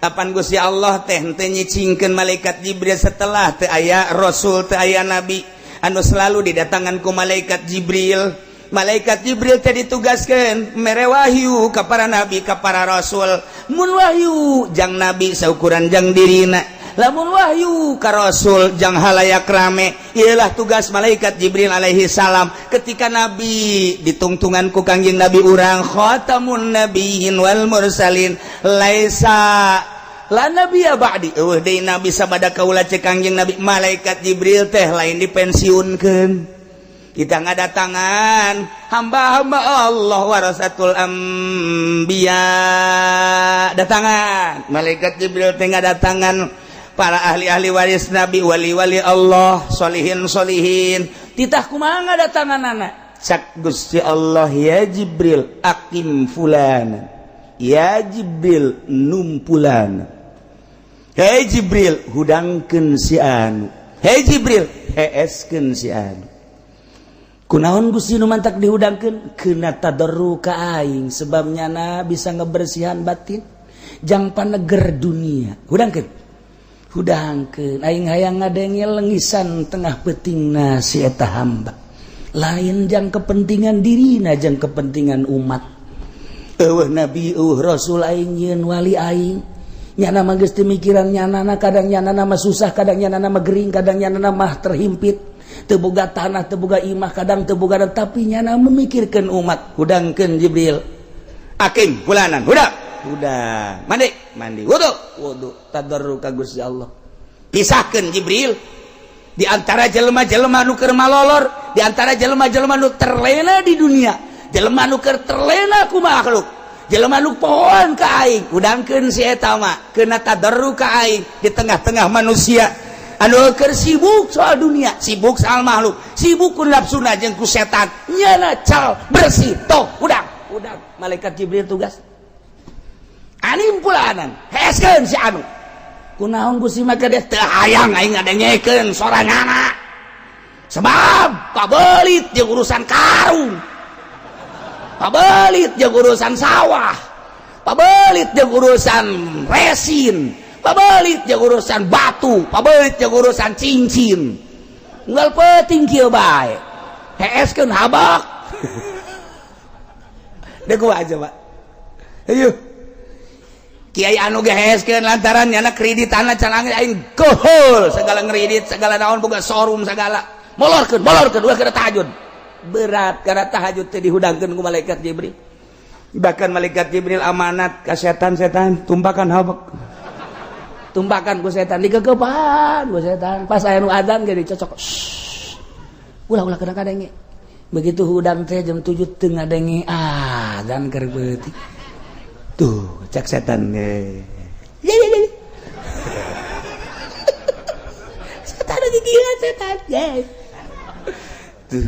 Kapan Gusti Allah teh teu nyicingkeun malaikat Jibril setelah teu aya rasul, teu aya nabi anu selalu didatangan ku malaikat Jibril. Malaikat Jibril teh ditugaskeun mere wahyu ka para nabi, ka para rasul. Mun wahyu jang nabi, saukuran jang dirina. Lamun wahyu ka rasul, jang halayak rame. Ialah tugas malaikat Jibril alaihi salam. Ketika nabi ditungtungan ku Kangjeng Nabi urang, khatamun nabiyyin wal mursalin, laisa la nabiyya ba'di, eueuh deui nabi sabada kaula, cek Kangjeng Nabi, malaikat Jibril teh lain dipensiunkeun. Kita ngadatangan hamba-hamba Allah, warasatul anbiya, datangan malaikat Jibril teh, ngadatangan para ahli-ahli waris nabi, wali-wali Allah, solihin solihin. Titah kumaha ngadatangan anak? Cak Gusti Allah, "Ya Jibril, aqim fulana. Ya Jibril, numpulan. Hei Jibril, hudangkeun si anu. Hei Jibril, heeskeun si anu." Kunaon Gusti nu mantak dihudangkeun? Kena tadarru ka aing, sebab nyana bisa ngebersihan batin jang paneger dunia. Hudangkeun, hudangkeun, aing hayang ngadenge lengisan tengah peutingna si eta hamba, lain jang kepentingan dirina, jang kepentingan umat. Eueuh nabi, eueuh rasul, aing nyieun wali aing. Nyana mah geus teu mikiran nyana. Kadang nyana mah susah, kadang nyana mah gering, kadang nyana mah terhimpit, teu boga tanah, teu boga imah, kadang teu boga, tapi nyana memikirkan umat. Hudangkeun Jibril, aqim fulanan, hudang, hudang, mandi, mandi, wudu, wudu, tadarru ka Gusti Allah. Pisahkeun Jibril di antara jelema-jelema nu keur malolor, di antara jelema-jelema nu terlena di dunia, jelema nu keur terlena ku makhluk, jelema nu pohoan ka aing. Hudangkeun si eta mah, keuna tadarru ka aing di tengah-tengah manusia anu keur sibuk soal dunia, sibuk soal makhluk, sibuk ku nafsuna jeung ku setan. Nyana cal bersih toh. Hudang, hudang. Malaikat Jibril tugas anim pulanan, heskeun si anu. Kunaon Gusti maka dia? Teu hayang aing ngadengekeun sorangan, sebab pabelit jeung urusan karung, pabelit jeung urusan sawah, pabelit jeung urusan resin, pabelit jeung urusan batu, pabelit jeung urusan cincin. Unggal peuting kieu bae, heeskeun habak. Deh, gua aja, Pak. Ayo kiai anu ge heeskeun lantaran nyana kredit tanah can aing kohol segala, ngredit segala, naon, boga showroom segala. Molorkeun, molorkeun, ulah kana tahajud berat, karena tahajud teh dihudangkeun ku malaikat Jibril. Bahkan malaikat Jibril amanat ka setan-setan, tumpakan habak. Tumpakan ku setan, dikekepan ku setan. Pas aya nu adzan ge dicocok. Ulah, ulah kena kadenge. Begitu hudang teh jam 7 teu ngadenge adzan keur beutik. Tuh, cek setan ge. Ya ya ya. Setan lagi gila setan. Ya. Tuh,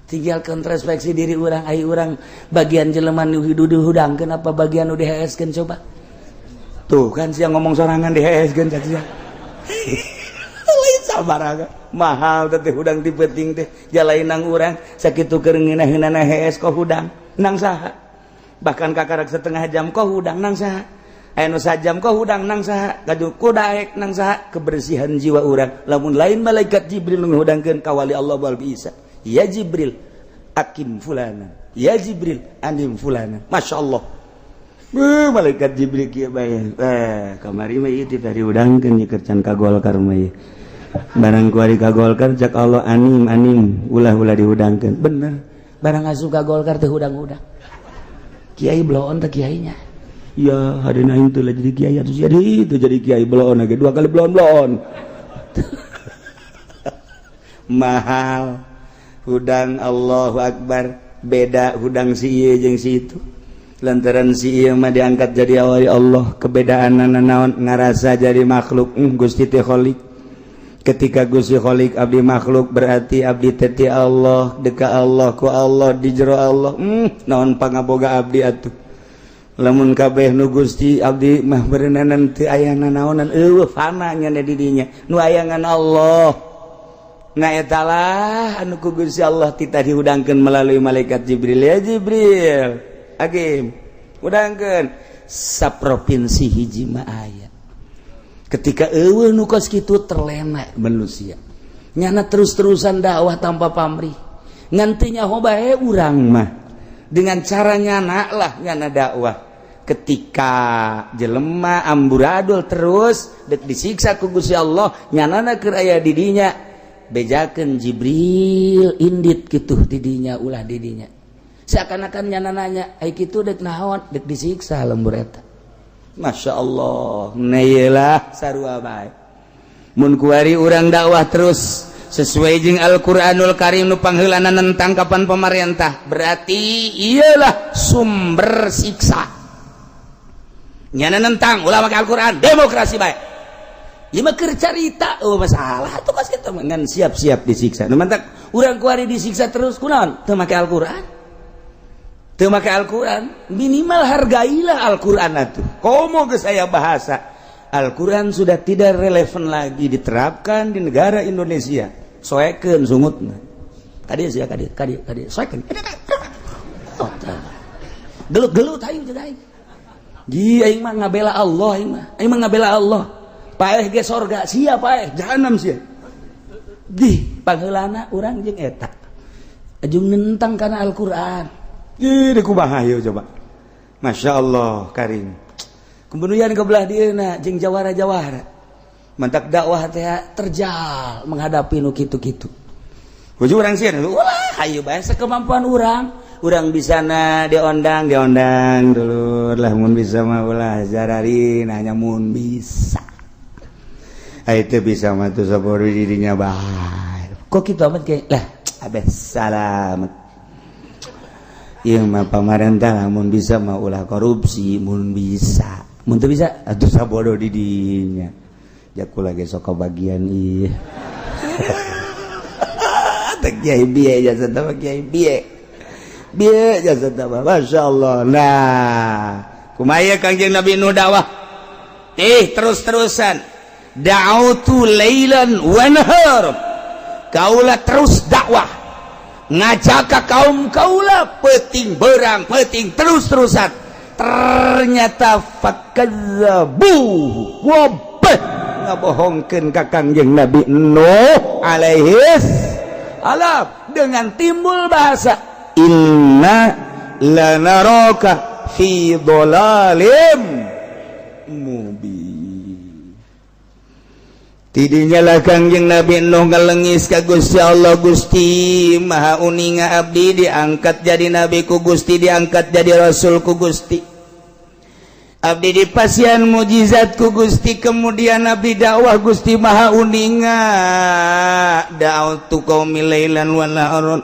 tinggal introspeksi diri urang, ai urang bagian jelema nu hidup dihudangkeun apa bagian nu diheeskeun, coba. Tuh kan siang ngomong sorangan diheeskeun cak sia. Lain sabar aga. Mahal teh hudang ti peuting teh jalain nang urang sakitu keur ngeunah-ngeunahna hees kok hudang nang saha. Bahkan kakarak setengah jam kok hudang nang saha. Aya nu sajam kok hudang nang saha. Gaduh kudaek nang saha. Kebersihan jiwa urang lamun lain malaikat Jibril nu ngahudangkeun, kawali Allah bal bisa. Ya Jibril, akim fulana. Ya Jibril, anim fulana. Masya Allah. Beuh, malaikat Jibril kieu bae. Eh, kamari mah ieu teh dihudangkeun ieu keur can ka Golkar mah ieu. Barang kuari ka Golkar, cak Allah, anim anim, ulah ulah dihudangkeun. Bener. Barang asup ka Golkar teh hudang-hudang. Kiai bloon teh kiainya. Ya, hari aing teh lah jadi kiai atuh, jadi itu jadi kiai bloon lagi dua kali bloon bloon. Mahal hudang, Allahu Akbar, beda hudang si ieu jeung si itu. Lantaran si ieu mah diangkat jadi awali Allah, kebedaan naon, ngarasa jadi makhluk. Gusti teh Khalik. Ketika Gusti Khalik, abdi makhluk, berarti abdi teh ti Allah, deka Allah, ku Allah, di jero Allah. Naon pangaboga abdi atuh lamun kabeh nu Gusti, abdi mah berenanan teu aya nanaonan, eueuh fana nya di dinya, nu aya ngan Allah. Nah, etalah anu ku Gusti Allah tita dihudangkeun melalui malaikat Jibril. Ya Jibril, agim hudangkeun saprovinsi hiji mah aya. Ketika eueuh nu kos kitu, terlena manusia, nyana terus-terusan dakwah tanpa pamrih, ngantinya bae urang mah dengan cara nyana lah, nyana dakwah. Ketika jelema amburadul terus dek disiksa ku Gusti Allah, nyanana keur aya di dinya, bejakeun Jibril, indit kitu didinya, ulah didinya. Seakan-akan nyana nanya, ai kitu dek naon? Dek disiksa lembur eta. Masya Allah, lah sarua bae mun kuari urang dakwah terus sesuai jeung Al-Qur'anul Karim nu pangheulana nentang kapan pemerintah, berarti iyalah sumber siksa. Nyana nentang, ulah make Al-Qur'an, demokrasi bae. Ieu mah keur carita, oh masalah tuh kos kitu ngan siap-siap disiksa. Nu mantak urang kuari disiksa terus kunaon? Teu make Al-Qur'an. Teu make Al-Qur'an, minimal hargailah Al-Qur'an atuh. Komo geus aya bahasa Al-Quran sudah tidak relevan lagi diterapkan di negara Indonesia. Soekeun sungutna. Kadieu sia, kadieu, kadieu, kadieu. Soekeun. Oh, gelut-gelut aing jeung aing. Ji aing mah ngabela Allah aing mah. Aing mah ngabela Allah. Paeh ge sorga sia, paeh jahanam sia. Di pangheulana urang jeung eta. Ajung nentang kana Al-Qur'an. Ih, kumaha hayo coba. Masya Allah, karim. Kemudian ke belah dieuna jeung jawara-jawara. Mantak dakwah teh terjal menghadapi nu kitu-kitu. Hujung urang sieun, ulah, hayu bae sekemampuan urang. Urang bisa na diondang, diondang dulur lah, mun bisa mah ulah jarari nanya mun bisa. Ai teu bisa mah tuh sabodo dirinya bae. Kok kitu amat kayak lah, abeh salamet. Ieu mah pamarentah mun bisa mah ulah korupsi, mun bisa. Mun teu bisa atuh sabodo di dinya. Jaku lagi sok bagian ieu. Teh kiai bieu jasa teh, kiai bieu. Bieu jasa teh, Masya Allah. Nah, kumaha Kangjeng Nabi Nuh dakwah? Eh, terus-terusan. Da'autu lailan wa nahar. Kaula terus dakwah. Ngajak ka kaum kaula peting berang peting terus-terusan. Ternyata fakadzabu, wabeh ngabohongkeun ka Kangjeng Nabi Nuh alaihi salam dengan timbul bahasa inna lanaraka fi dhalalim mubin. Tidinya lah Kangjeng Nabi Nuh ngalengis ka Gusti Allah, "Gusti Maha uninga, abdi diangkat jadi nabi ku Gusti, diangkat jadi rasul ku Gusti. Abdi dipasihan mujizat ku Gusti, kemudian abdi dakwah, Gusti Maha uninga. Da'autu qaumi lailan wa naharon,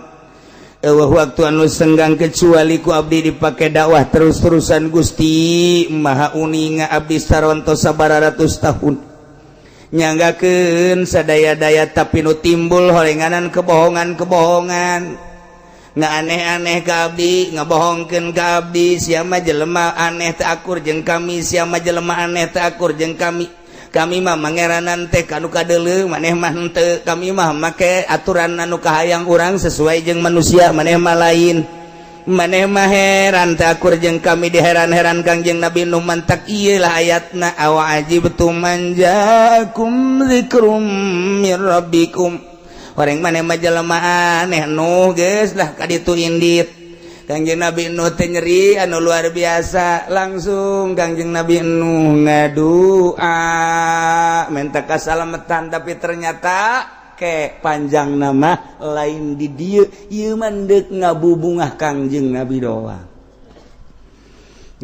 euweuh waktu anu senggang kecuali ku abdi dipake dakwah terus-terusan. Gusti Maha uninga, abdi saronto sabaratus tahun nyanggakeun sadaya-daya, tapi nu timbul horenganan kebohongan-kebohongan, nggak aneh-aneh ke abdi, ngebohongkeun ke abdi. Siapa jelema aneh teu akur jeung kami, siapa jelema aneh teu akur jeung kami. Kami mah mangeranan teh kanu kadeuleu, maneh mah henteu. Kami mah make aturan anu kahayang urang sesuai jeung manusia, maneh mah lain. Maneh mah heran teu akur jeung kami. Diheran-heran Kangjeng Nabi Nuh, mantak ieu lah ayatna, awa ajibtum an jaakum dzikrum mir rabbikum. Horeng maneh mah jelema aneh, Nuh, geus lah kaditu indit. Kangjeng Nabi Nuh teh nyeri anu luar biasa. Langsung Kangjeng Nabi Nuh ngadua minta kasalamatan, tapi ternyata ke panjang nama lain di dieu ieu mah deuk ngabubungah Kangjeng Nabi doang.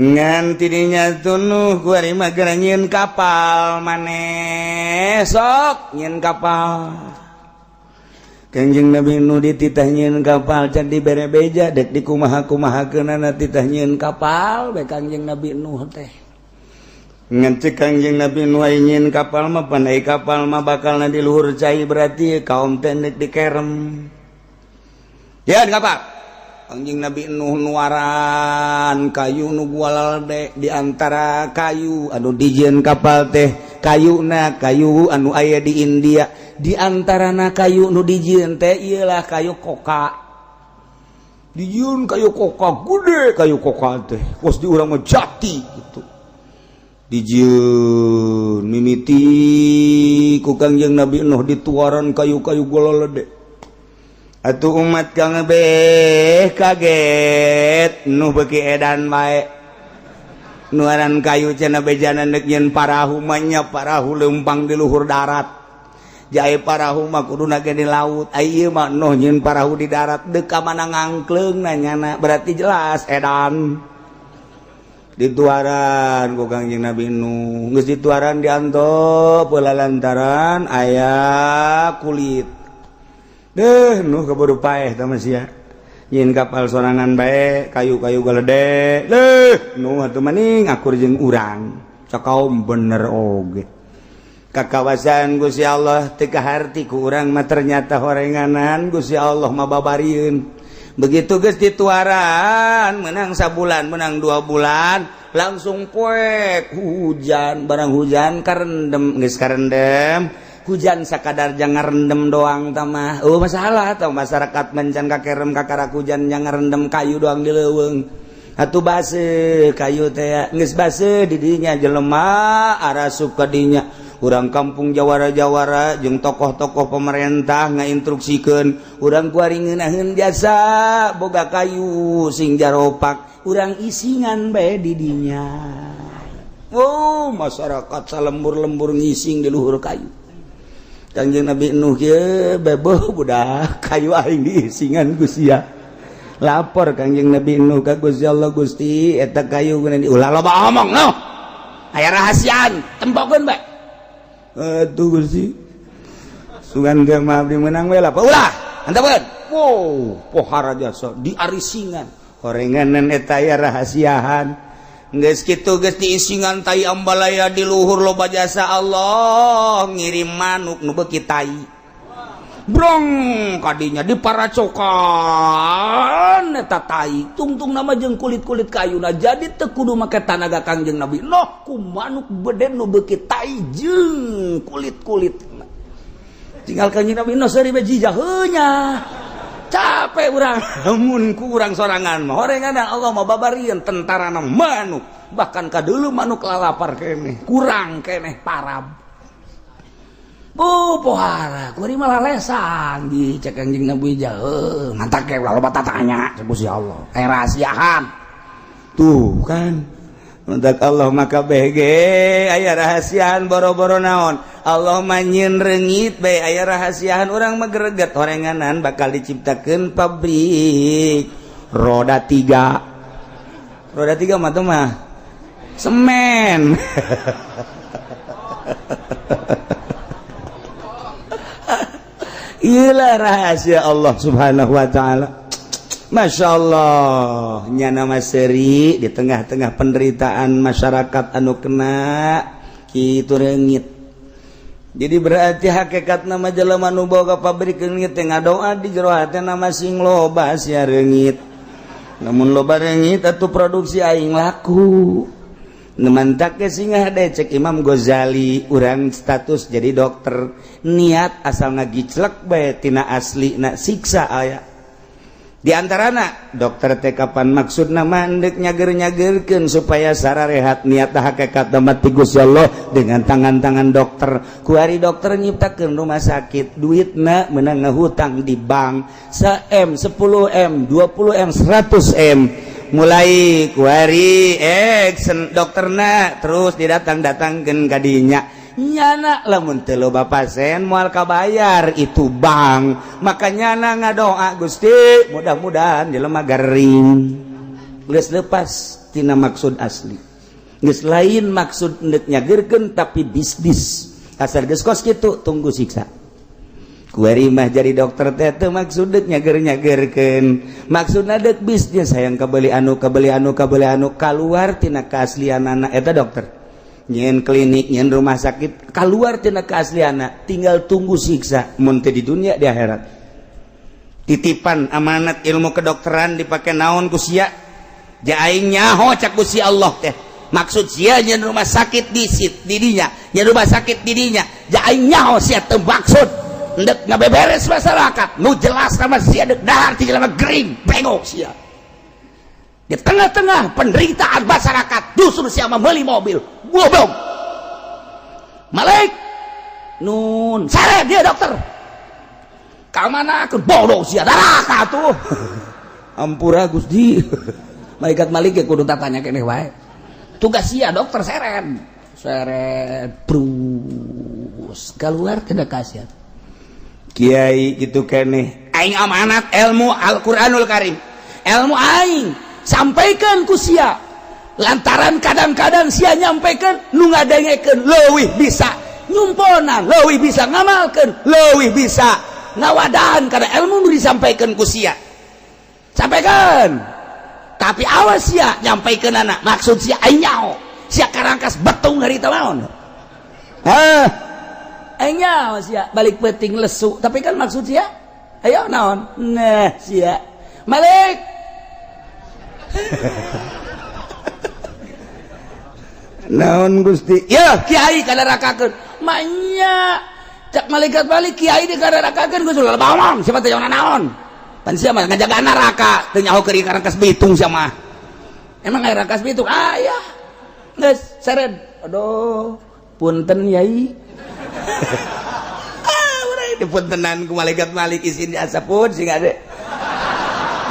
Ngan tidinya tunuh kuari mah geura nyieun kapal. Maneh sok nyieun kapal. Kangjeng Nabi Nuh dititah nyieun kapal, can dibere beja dek dikumaha-kumahakeunana. Titah nyieun kapal bae Kangjeng Nabi Nuh teh. Ngan cek Kangjeng Nabi Nuh, nyieun kapal mah pandai, kapal mah bakalna di luhur cai, berarti kaum teh dek dikerem ya kapal. Kangjeng Nabi Nuh nuaran kayu nu gualde. Di antara kayu anu dijieun kapal teh kayuna kayu anu aya di India. Di antarana kayu nu dijieun teh iyalah kayu koka. Dijieun kayu koka gede, kayu koka teh kos di urang mah jati gitu. Dijieun mimiti ku Kangjeng Nabi Nuh, dituaran kayu-kayu gololede atuh. Umat kang beh kaget, Nuh beuki edan bae nuaran kayu. Cenah bejana dek nyieun parahu mah nya, parahu leumpang di luhur darat jae, parahu mah kuduna ge di laut. Ieu mah Nuh nyieun parahu di darat, deuk ka mana ngangkleung nanyana? Berarti jelas edan. Dituaran ku Kangjeng Nabi Nuh, geus dituaran, diantop heula lantaran aya kulit deh. Nuh keburu paeh tah sia, nyieun kapal sorangan bae, kayu-kayu galede leuh. Nuh atuh maning akur jeung urang cakaum, bener oge kakawasan Gusti Allah teu kaharti ku urang mah. Ternyata horenganan Gusti Allah mah babarieun. Begitu geus dituaran, menang sabulan, menang 2 bulan, langsung poek hujan. Barang hujan karendem, geus karendem hujan sakadar jangan rendem doang tamah. Oh, masalah atau masyarakat mencan kakerem kakarak hujan yang rendem kayu doang di leuweung atuh baseuh kayu teh. Geus baseuh didinya jelema arasup ka dinya. Urang kampung jawara-jawara jeung tokoh-tokoh pemerintah ngainstruksikeun urang kuari ngeunaheun jasa boga kayu sing jaropak, urang isingan bae di dinya. Oh, masyarakat salembur-lembur ngising di luhur kayu. Kangjeng Nabi Nuh kieu beboh, budak kayu aing diisingan ku sia. Lapor Kangjeng Nabi Nuh ka Gusti Allah, "Gusti, eta kayu ulah loba omong, Nuh, aya rahasiaan, tempokeun bae." Aduh Gusti, sugan teh mah abdi menang we lah. Ulah antapeun. Wow, pohara jasa diarisingan horenganan eta aya rahasiaan. Geus kitu, geus diisingan tai ambalaya di luhur, loba jasa Allah ngirim manuk nu beuki tai brong kadinya, diparacokan eta tai tungtung nama jeung kulit-kulit kayuna. Jadi teu kudu make tanaga Kangjeng Nabi Noh, ku manuk beden nu beuki tai jeung kulit-kulit. Tinggal Kangjeng Nabi Noh seuri bae jijah heunya, capek urang mun ku urang sorangan mah. Horengan Allah mah babarieun tentarana manuk, bahkan kadulu manuk lalapar keneh, kurang keneh parab. Bu pohara kuari malah lesan di cek Kanjeng Nabi jauh mantak ke ulah loba tatanya. Cek Gusti Allah aya rahasiaan tuh kan. Mantak Allah maka BG aya rahasiaan, boro-boro naon, Allah mah nyieun reungit bae aya rahasiaan. Urang mah greget horenganan bakal diciptakeun pabrik roda tiga. Roda tiga mah tuh mah Semen. Iyalah rahasia Allah Subhanahu wa ta'ala. Masya Allah, nyana seri di tengah-tengah penderitaan masyarakat anu kena kitu reungit. Jadi berarti hakikat nama jelema nu boga pabrik reungit teh ngadoa di jero hatena sing loba sia reungit. Namun loba reungit atuh produksi aing laku. Nemantak ke singa cek Imam Ghazali, urang status jadi dokter niat asal ngagiclek bae tina asli na siksa aya. Di antarana dokter teh kapan maksudna mandek nyager-nyagerkeun supaya sararehat niat hakikat mati Gusti Allah dengan tangan-tangan dokter. Kuari dokter nyiptakeun rumah sakit, duitna meunang ngahutang di bank 1 M, 10 M, 20 M, 100 M. Mulai kuari dokterna terus didatang-datangkeun ka dinya. Nyana lamun teu loba pasien moal kabayar itu bank, maka nyana ngadoa, Gusti mudah-mudahan jelema garing. Geus lepas tina maksud asli, geus lain maksud endek nyagerkeun tapi bisnis. Asal geus kos kitu tunggu siksa. Kuari mah jadi dokter teh teu maksud deuk nyager-nyagerkeun, maksudna deuk bisnis, hayang kabeli anu, kabeli anu, kabeli anu, kaluar tina keaslianana eta dokter. Nyen klinik, nyen rumah sakit, keluar tina keasliana, tinggal tunggu siksa mun teu di dunia di akhirat. Titipan amanat ilmu kedokteran dipake naon ku sia? Ja aing nyaho cak Gusti Allah teh maksud sia nyen rumah sakit di sit di dinya, nyen rumah sakit di dinya, ja aing nyaho sia teu maksud endek ngabeberes masyarakat, nu jelas sama sia deuk dahar ti jelema gering bengok sia. Di tengah-tengah penderitaan masyarakat justru sia membeli mobil. Goblok. Malik nun sare dia dokter. Ka mana ke bodoh sia neraka tuh. Ampura Gusti. Malaikat Malik ge kudu tatanya keneh wae. Tugas sia dokter seren. Seret brus keluar tidak kasihan. Kiai gitu keneh. Aing amanat ilmu Al-Qur'anul Karim. Ilmu aing sampaikan ku sia. Lantaran kadang-kadang sia nyampaikan nu ngadengekeun leuwih bisa nyumponan, leuwih bisa ngamalkeun, leuwih bisa ngawadahan karena ilmu nu disampaikan ku sia. Sampaikan. Tapi awas sia nyampaikan anak maksud sia aing nyaho. Sia karangkas betung harita naon? Hah? Aing nyaho sia balik peuting lesu, tapi kan maksud sia ayo naon? Nah sia. Malik. Naon Gusti? Ya kiai kadarakakeun. Manya cak malaikat balik kiai di kadarakakeun Gusti ulah bawang siapa teh naon? Pan sia mah ngajaga neraka teu nyaho keur karangkas bitung sia mah. Emang aya rangkas bitung? Aya. Geus seret. Aduh, punten yai. Ah, urang dipuntenan ku malaikat Malik isin diasapun sing ade.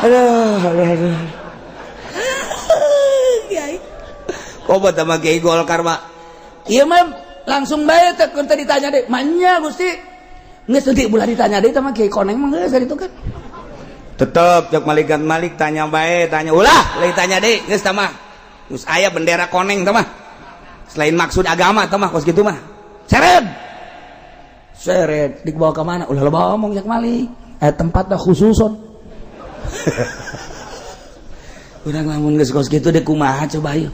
Aduh, aduh, aduh. Kiai. Kobat sama Kiai Golkar mah. Ieu mah langsung bae teh kun teh ditanya deui. Manya Gusti. Geus teu ulah ditanya deui teh mah Kiai Koneng mah geus itu kan. Tetep cek malaikat Malik tanya bae, tanya ulah, lain tanya deui geus tah mah. Geus aya bendera koneng tah mah. Selain maksud agama tah mah kos kitu mah. Seret. Seret dibawa ke mana? Ulah loba omong cek Malik. Tempatna khususon. Urang lamun geus kos kitu deuk kumaha coba ayo.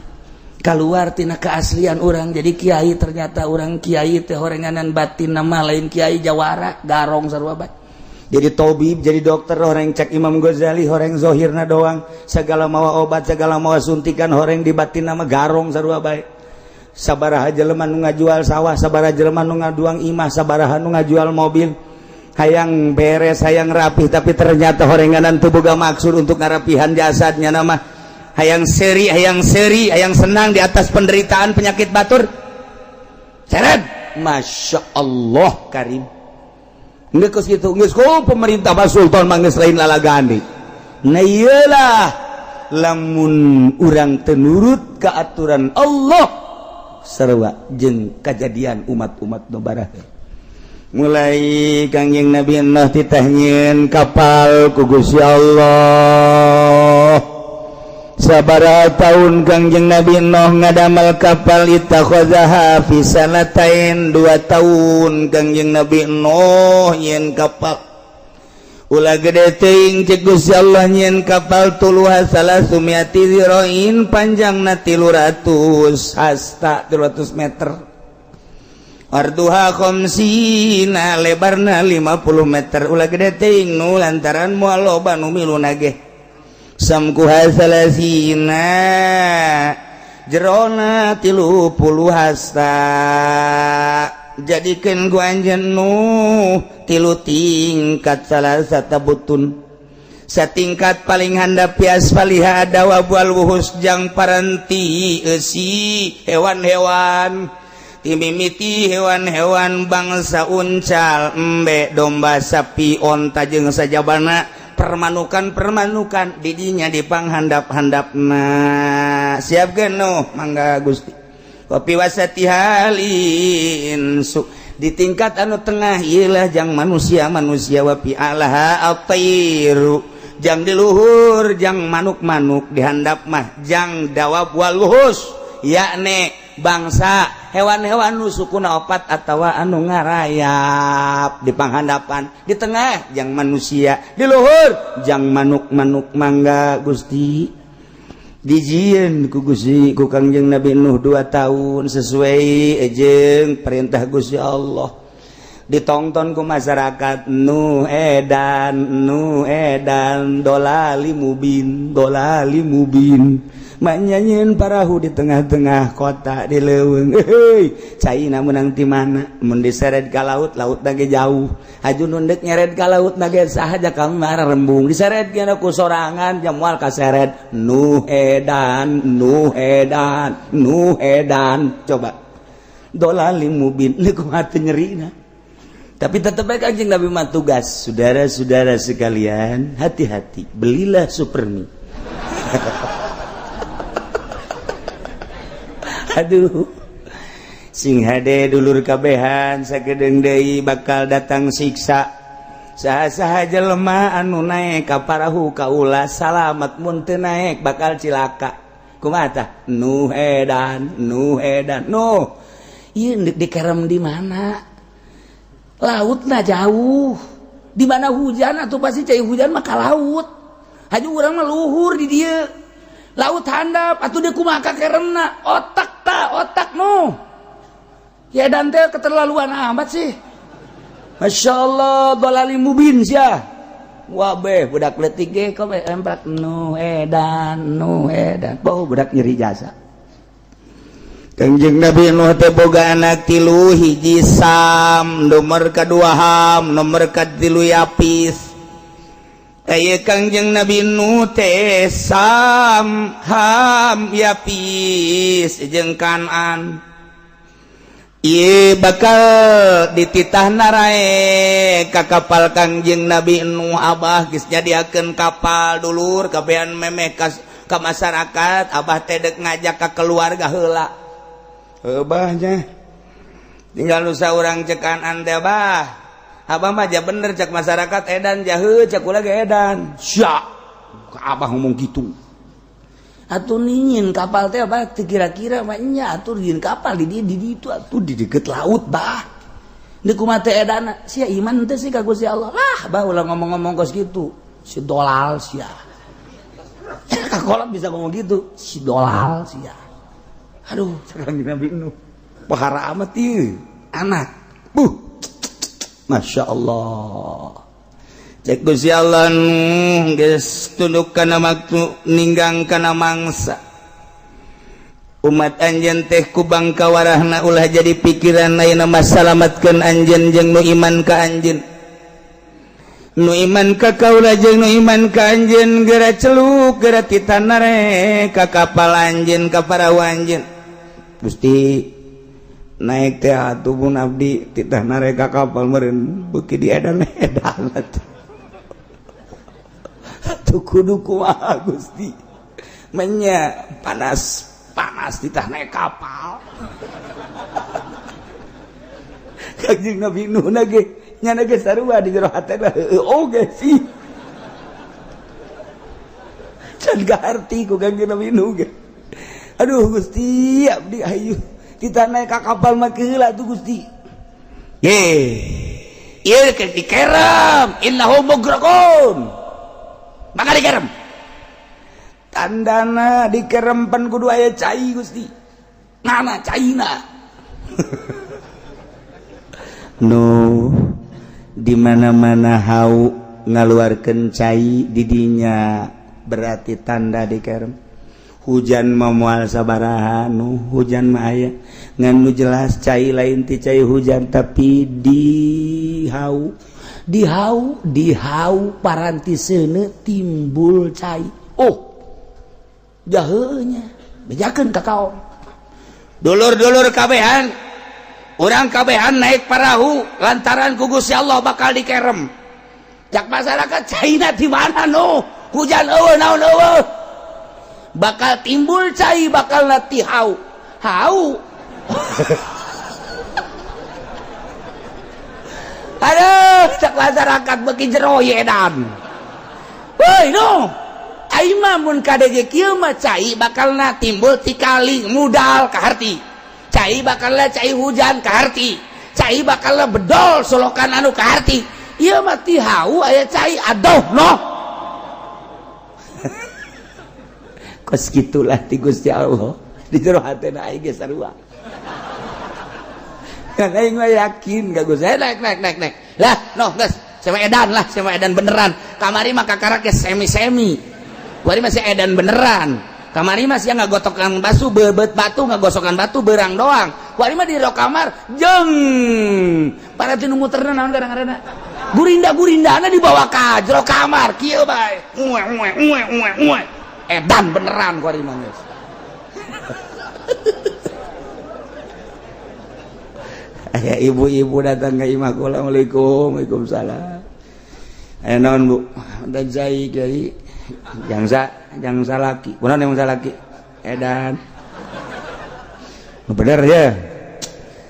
Keluar tina keaslian orang jadi kiai, ternyata orang kiai teh horenganan batin nama lain kiai jawara garong sarua bae. Jadi tobib, jadi dokter orang cek Imam Ghazali horeng zohirna doang, segala mawa obat, segala mawa suntikan, horeng di batin nama garong sarua bae. Sabaraha jelema nu ngajual sawah, sabaraha jelema nu ngaduang imah, sabaraha nu ngajual mobil, hayang beres, hayang rapih, tapi ternyata horenganan teu boga maksud untuk ngarapihan jasadnya nama. Hayang seri, hayang seri, hayang senang di atas penderitaan penyakit batur. Seret, Masya Allah Karim. Geus kitu, geus ku pemerintah Pak Sultan mah geus lain lalagani. Nah iyalah lamun urang teu nurut ka aturan Allah sarua jeung kajadian umat-umat nu baraheula. Mulai Kangjeng Nabi Nuh titah nyieun kapal ku Gusti Allah. Sabaraha tahun Kangjeng Nabi Nuh ngadamel kapal? Ittakhadzaha fi sanatain, 2 tahun Kangjeng Nabi Nuh nyieun kapal. Ulah gede teuing, cek Gusti Allah, nyieun kapal. Tuluha salasumiati dzira'in, panjangna 300 hasta, 300 meter. Arduha khamsina, lebarna 50 meter. Ulah gede teuing nu lantaran moal loba nu milu nageh. Samkuha salasina, jerona 30 hasta. Jadikan ku anjeun Nuh tilu tingkat. Salasata butun, satingkat paling handap. Fi asfaliha addawabu wal wuhus, jang paranti eusi hewan-hewan, timimiti hewan-hewan bangsa uncal, embe, domba, sapi, onta jeung sajabana permanukan-permanukan didinya di panghandap-handapna. Siap Nuh? Mangga Gusti. Wa fi wasatihal insu, di tingkat anu tengah ialah jang manusia-manusia. Wa fi a'laha at-tairu, jang di luhur jang manuk-manuk, dihandap mah jang dawab wal wuhus, yakni bangsa hewan-hewan nu sukuna opat atawa anu ngarayap di panghandapan, di tengah jang manusia, di luhur jang manuk-manuk. Mangga Gusti. Dijieun ku Gusti, ku Kangjeng Nabi Nuh 2 tahun sesuai jeung perintah Gusti Allah. Ditonton ku masyarakat, "Nu edan, nu edan, dolali mubin, dolali mubin." Nyieun parahu di tengah-tengah kota di leuweung. Heuy, caina menang ti mana? Mun diseret ka laut, laut ge jauh. Haju nu deuk nyeret ka laut ge sahaja kami marah rembung. Diseret kana ku sorangan jam moal kaseret. Nu edan, nu edan, nu edan. Coba, dolali mubin, kumaha teu nyerina? Tapi tetap baik Kanjeng Nabi mah tugas. Saudara-saudara sekalian, hati-hati, belilah supermi. Aduh, sing hade dulur kabehan, sakedeung deui bakal datang siksa. Saha-saha jelema anu naek ka parahu kaula salamat, mun teu naek bakal cilaka. Kumaha tah? Nu edan, nu edan, nu ieu dikerem di mana? Lautna jauh. Di mana hujan atau pasti cai hujan mah ka laut. Haju urang mah luhur di dieu, laut handap atuh. Dia kumaha kakeremna? Otak ta, otak nu ya dan teh keterlaluan amat sih. Masya Allah, dolali mubin sia. Wabeh budak letik ge kok empat nu edan, nu edan. Bau budak nyeri jasa. Kangjeng Nabi Nuh teh boga anak tilu: hiji Sam, nomor kedua Ham, nomor katilu Yapis. Aya Kangjeng Nabi Nuh teh Sam, Ham, Yapis jeung Kanan. Ieu bakal dititah naraek ka kapal Kangjeng Nabi Nuh. Abah geus nyadiakeun kapal, dulur kabehan, memeh ka masyarakat. Abah teh dek ngajak ka keluarga heula. Abahnya tinggal nu saurang. Cek Kanan teh, "Abah, abah mah ja bener cek masyarakat edan." "Jahe, cek kula ge edan." Sia abah ngomong gitu atuh. Nyieun kapal teh abah teu kira-kira mah nya atuh. Nyieun kapal di ditu atuh, di deket laut, bah. Deuk kumaha teh edana sia? Iman teh sih ka Gusti Allah. Ah, bah, ulah ngomong-ngomong kos gitu, si dolal sia. Kakolot bisa ngomong gitu, si dolal sia. Aduh, sekarang Nabi Nuh pahara amat ieu anak. Buh, Masya Allah. Cek Gusti Allah, "Nuh, geus tunduk kana waktu, ninggang kana mangsa umat anjeun teh ku bangka warahna. Ulah jadi pikiran ayeuna mah, salamatkeun anjeun jeung nu iman ka anjeun, nu iman ka kaula jeung nu iman ka anjeun. Geura celuk, geura titah narek ka kapal anjeun, ka parahu anjeun." Gusti, naik teh atuh pun abdi titah narek ka kapal meureun, beuki di edan edan atuh. Atuh kudu kumaha, Gusti? Menya panas panas titah naik kapal. Kanjeng Nabi Nuh ge nyana ge sarua di jero hate, heueuh oge sih. Can kaharti ku Kangjeng Nabi Nuh ge. Aduh Gusti, abdi hayu kita naik ka kapal mah heula tuh Gusti. Ye. Ieu keur dikerem, innahum mugraqun. Maka dikerem. Tandana dikerempan kudu aya cai Gusti. Nana caina. No, di mana-mana hau ngaluarkeun cai didinya berarti tanda dikerem. Hujan mah moal sabaraha nu hujan mah aya ngan nu jelas cai lain ti cai hujan tapi di hau di hau di hau paranti seuneu timbul cai. Oh, jaheunya bejakeun ka kaum. Dulur-dulur kabehan, urang kabehan naik parahu lantaran ku Gusti Allah bakal dikerem. Cak masyarakat caina di mana nu? Hujan eueuh naon eueuh. Bakal timbul cai bakal nanti hau. Hau. Aduh, cak masyarakat beuki jero ye edan. Woi, no. Ai mah mun kadege kieu mah cai bakalna timbul ti kali mudal kaharti. Cai bakalna cai hujan kaharti. Cai bakalna bedol solokan anu kaharti. Ieu mah ti hau aya cai aduh no. Kos kitulah ti Gusti Allah di jero hatena aing ge sarua. Kan aing mah yakin ka Gusti. Naik naik naik naik. Lah, noh geus, sama edan lah, sama edan beneran. Kamari mah kakarak ge semi-semi. Kuari masih edan beneran. Kamari mah sia ngagotokan batu, bebeut batu, ngagosokan batu berang doang. Kuari mah di jero kamar jeng. Para tinu muterna naon kadang-kadang. Gurinda-gurindana dibawa ka jero kamar kieu bae. Uwe uwe uwe uwe uwe. Edan beneran kuari mah geus. Aya ibu-ibu datang ke imah kula, Assalamualaikum, waalaikumsalam. Aya naon Bu? Dan cai kiai. Jangsa, jangsa laki. Kunaon yang salaki? Edan. Bener ya.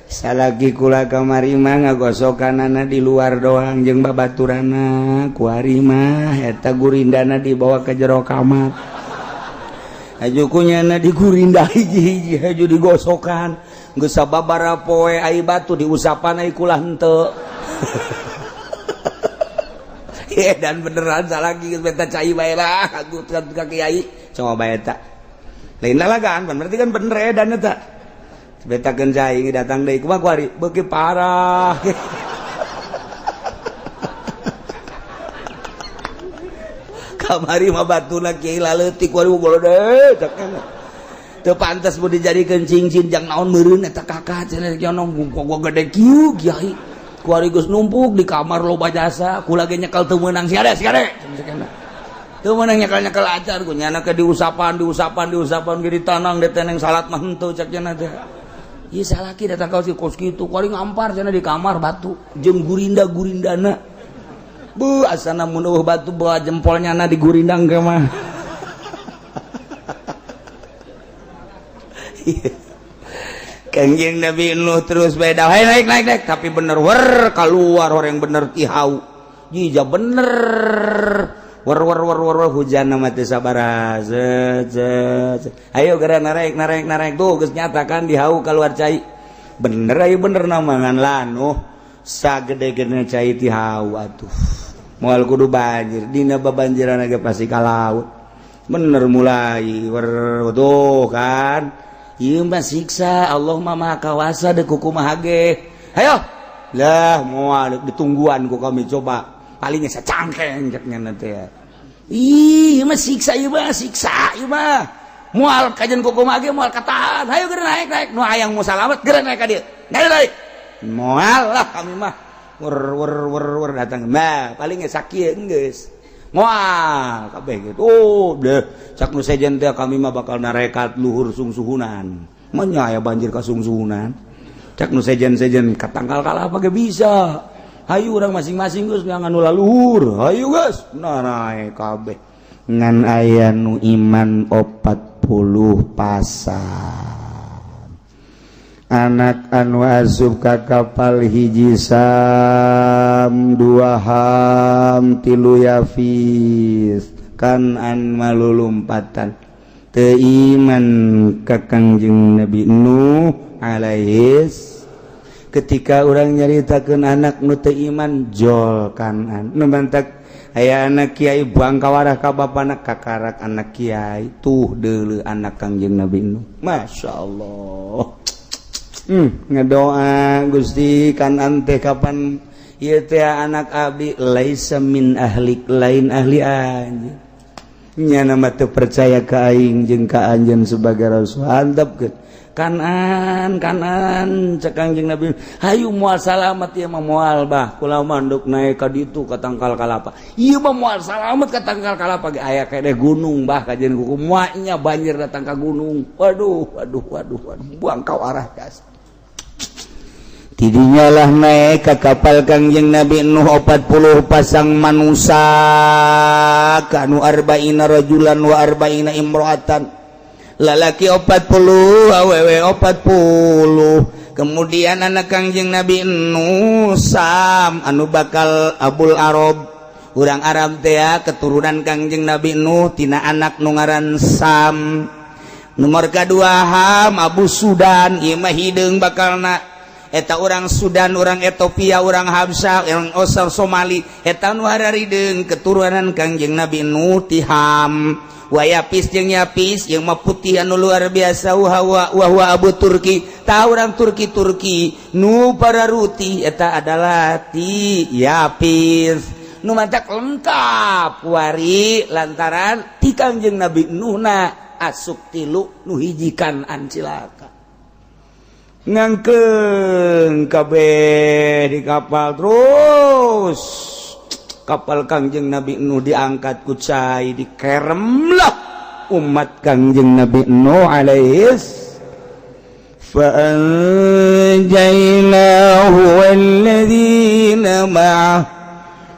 Salaki kula kamari mah ngagosokanana di luar doang jeung babaturana. Kuari mah eta gurindana dibawa ke jero kamar. Haju kunyana digurinda hiji-hiji haju digosokan. Geus sababaraha poe ai batu diusapan ai kula henteu. Dan beneran salaki geus beta cai bae lah aku ka kiai coba bae eta. Lain lalagaan berarti kan bener edan eta. Betakeun cai datang deui kumaha kuari beuki parah. Kamari mah batuna kiai laleutik kuari golode cak teu pantes mun dijadikeun cincin jang naon meureun eta kakak cenah jono gua gede kieu kiai. Kuari geus numpuk di kamar loba jasa, kula ge nyekel teu meunang sia de teu meunang nyekel-nyekel acar ku nyana ke diusapan diusapan diusapan ge ditanang deteneng salat mah henteu cak cenah teh. Ieu salaki datang ka si kos kitu kuari ngampar cenah di kamar batu jeung gurinda-gurindana. Bu asana mun eueuh batu bawa jempolnya na digurindang ke mah. Kangjeng Nabi Nuh terus beda, hey, naik naik naik tapi bener wer keluar orang bener ti hau. Jija bener wer wer wer wer hujan mah teu sabaraha. Zet zet. Ayo geura naik naik naik tuh geus nyatakan di hau keluar cai. Bener ayo bener nama ngan lanuh sagede-gedena cai ti hau atuh. Moal kudu banjir dina babanjiran ge pasti ka laut. Bener mulai wer tuh kan. Ieu mah siksa Allah mah maha kawasa deuk kumaha ge. Hayo. Lah moal ditungguan ku kami coba. Palingnya sacangkeng cek nya teh. Ih, ieu mah siksa ieu mah siksa ieu mah. Moal kajian ku kumaha ge moal katahan. Hayo geura naik naik nu hayang mau salamet geura naik ka dieu. Naik naik. Moal lah kami mah. Wer wer wer wer datang. Nah, palingnya sakieu geus. Moal kabeh gitu. Oh, deh cak nu sejen teh kami mah bakal narekat luhur sungsuhunan. Menya aya banjir ka sungsuhunan. Cak nu sejen-sejen katangkal kalah apa ge bisa. Hayu urang masing-masing geus ngan nu laluhur. Hayu geus naik kabeh. Ngan aya nu iman 40 pasang. Anak anu asup ka kapal hiji Sam, dua Ham, tilu Yafis. Kan'an malulumpatan teu iman ka Kangjeng Nabi Nuh alaihis. Ketika orang nyaritakeun anak nu teu iman, jol Kan'an. Nu mantak aya anak kiai bangkawarah ka bapana, kakarak anak kiai tuh deuleu anak Kangjeng Nabi Nuh. Masya Allah, ngedoa, "Gusti, Kan'an teh kapan ieu teh anak abdi?" "Laisa min ahlik," lain ahli anjeun. Nya mah teu percaya ka aing jeung ka anjeun sebagai rasul. Antepkeun Kan'an. "Kan'an," cek Kangjeng Nabi, "hayu, moal salamet ieu mah, moal bah. Kula mah nduk naik ka ditu ka tangkal kalapa. Ieu mah moal salamet ka tangkal kalapa ge aya kene gunung bah, kajian kuku moalnya banjir datang ka gunung." Waduh, waduh, waduh, waduh, buang kau arah gas. Tidinya lah naik ke kapal Kangjeng Nabi Nuh 40 pasang manusia, kanu arba'ina rajulan wa arba'ina imro'atan, lalaki 40, awewe 40. Kemudian anak Kangjeng Nabi Nuh Sam, anu bakal Abul Arab, urang Arab teh, keturunan Kangjeng Nabi Nuh tina anak nu ngaran Sam. Nomor kedua Ham, Abu Sudan. Ieu mah hideung bakalna eta, orang Sudan, orang Ethiopia, orang Habsah, orang Osar, Somali, eta nu harideung keturunan Kangjeng Nabi Nuh ti Ham. Wa Yapis jeung Yapis yang mah putih anu luar biasa, wa wa Abu Turki. Tahu orang Turki, Turki nu para ruti eta adalah ti Yapis. Nu mantak lengkap wari lantaran ti Kangjeng Nabi Nuhna asup tilu, nu hiji Kan'an cilaka. Ngangkeng kabeh di kapal, terus kapal Kangjeng Nabi Nuh diangkat ku cai, dikeremlah umat Kangjeng Nabi Nuh alaihis. فأنجيناه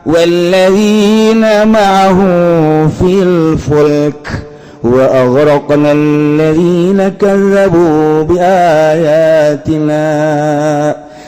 والذين معه في الفلك وأغرقنا الذين كذبوا بآياتنا.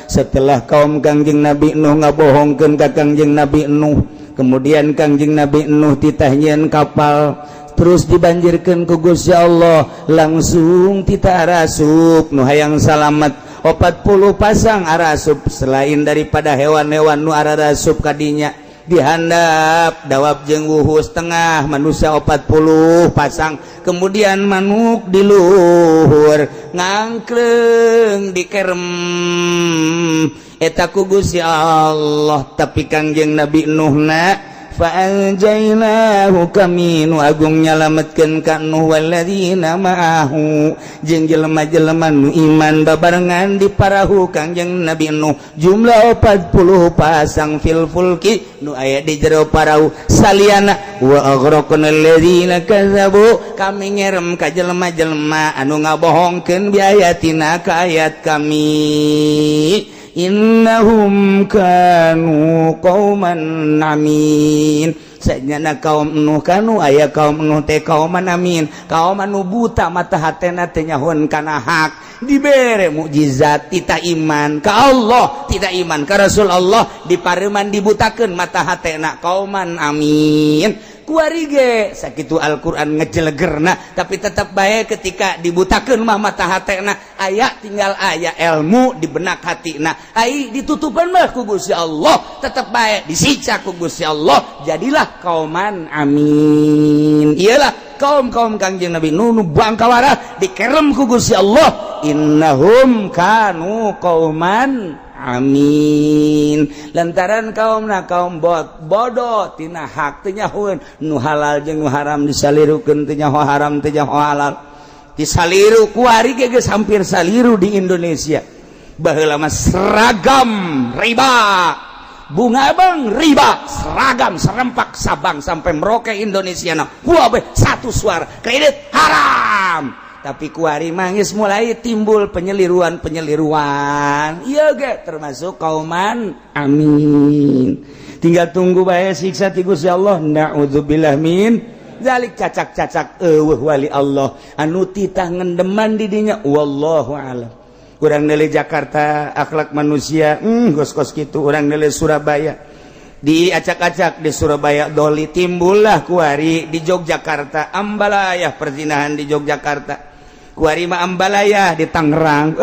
Setelah kaum Kangjeng Nabi Nuh ngabohongkeun ka Kangjeng Nabi Nuh, kemudian Kangjeng Nabi Nuh titah nyieun kapal, terus dibanjirkan ku Gusti Allah. Langsung titah arasup nu hayang salamet, 40 pasang arasup, selain daripada hewan-hewan nu arasup kadinya dihandap dawab jeung wuhus tengah manusia 40 pasang, kemudian manuk di luhur. Ngangkleng dikerem eta ku Gusti Allah. Tapi Kangjeng Nabi Nuhna, fa'anjainahu, kami nu agung nyalametkeun ka Nuh, walladzina ma'ahu, jeung jelema-jelema nu iman babarengan di parahu Kangjeng Nabi Nuh, jumlah 40 pasang, fil fulki, nu aya di jero parahu. Saliana, wa aghraqna alladzina kadzabu, kami ngerem ka jelema-jelema anu ngabohongkeun biayatina, ka ayat kami. Innahum kanu qauman amin. Sanyana kaum Nuh, kanu aya kaum Nuh teh kauman amin, kaum anu buta mata hatena, teu nyahoan kana hak. Dibere mukjizat tidak iman ka Allah, tidak iman ka Rasul Allah, dipareuman, dibutakeun mata hatena, kauman amin. Kuari ge sakitu Al-Qur'an ngejelegerna, tapi tetap baik ketika dibutakeun mah mata hatena aya, tinggal aya ilmu di benak hatina. Ai ditutupan mah ku Gusti Allah tetap baik disiksa ku Gusti Allah. Jadilah kauman amin. Iyalah kaum-kaum Kangjeng Nabi Nuh nu bangkawara dikerem ku Gusti Allah. Innahum kanu qauman amin lantaran kaum na kaum bot bodoh tina hak, teu nyahoeun nu halal jeung nu haram, disalirukeun, teu nyaho haram, teu nyaho halal, disaliru. Kuari ge geus hampir saliru di Indonesia. Baheula mah seragam riba, bunga bang riba, seragam serempak Sabang sampai Merauke Indonesia. Nah, satu suara, kredit haram. Tapi kuari mangis mulai timbul penyeliruan penyeliruan. Iya ge termasuk kauman amin. Tinggal tunggu bae siksa ti Gusti Allah. Naudzubillah min zalik. Cacak-cacak eueuh wali Allah anu titah ngendeman di dinya. Wallahu alam. Urang nilai Jakarta, akhlak manusia kos-kos kitu. Urang nilai Surabaya. Diacak-acak di Surabaya Doli, timbullah kuari di Yogyakarta ambalayah perzinahan. Di Yogyakarta kuari mah ambalayah. Di Tangerang,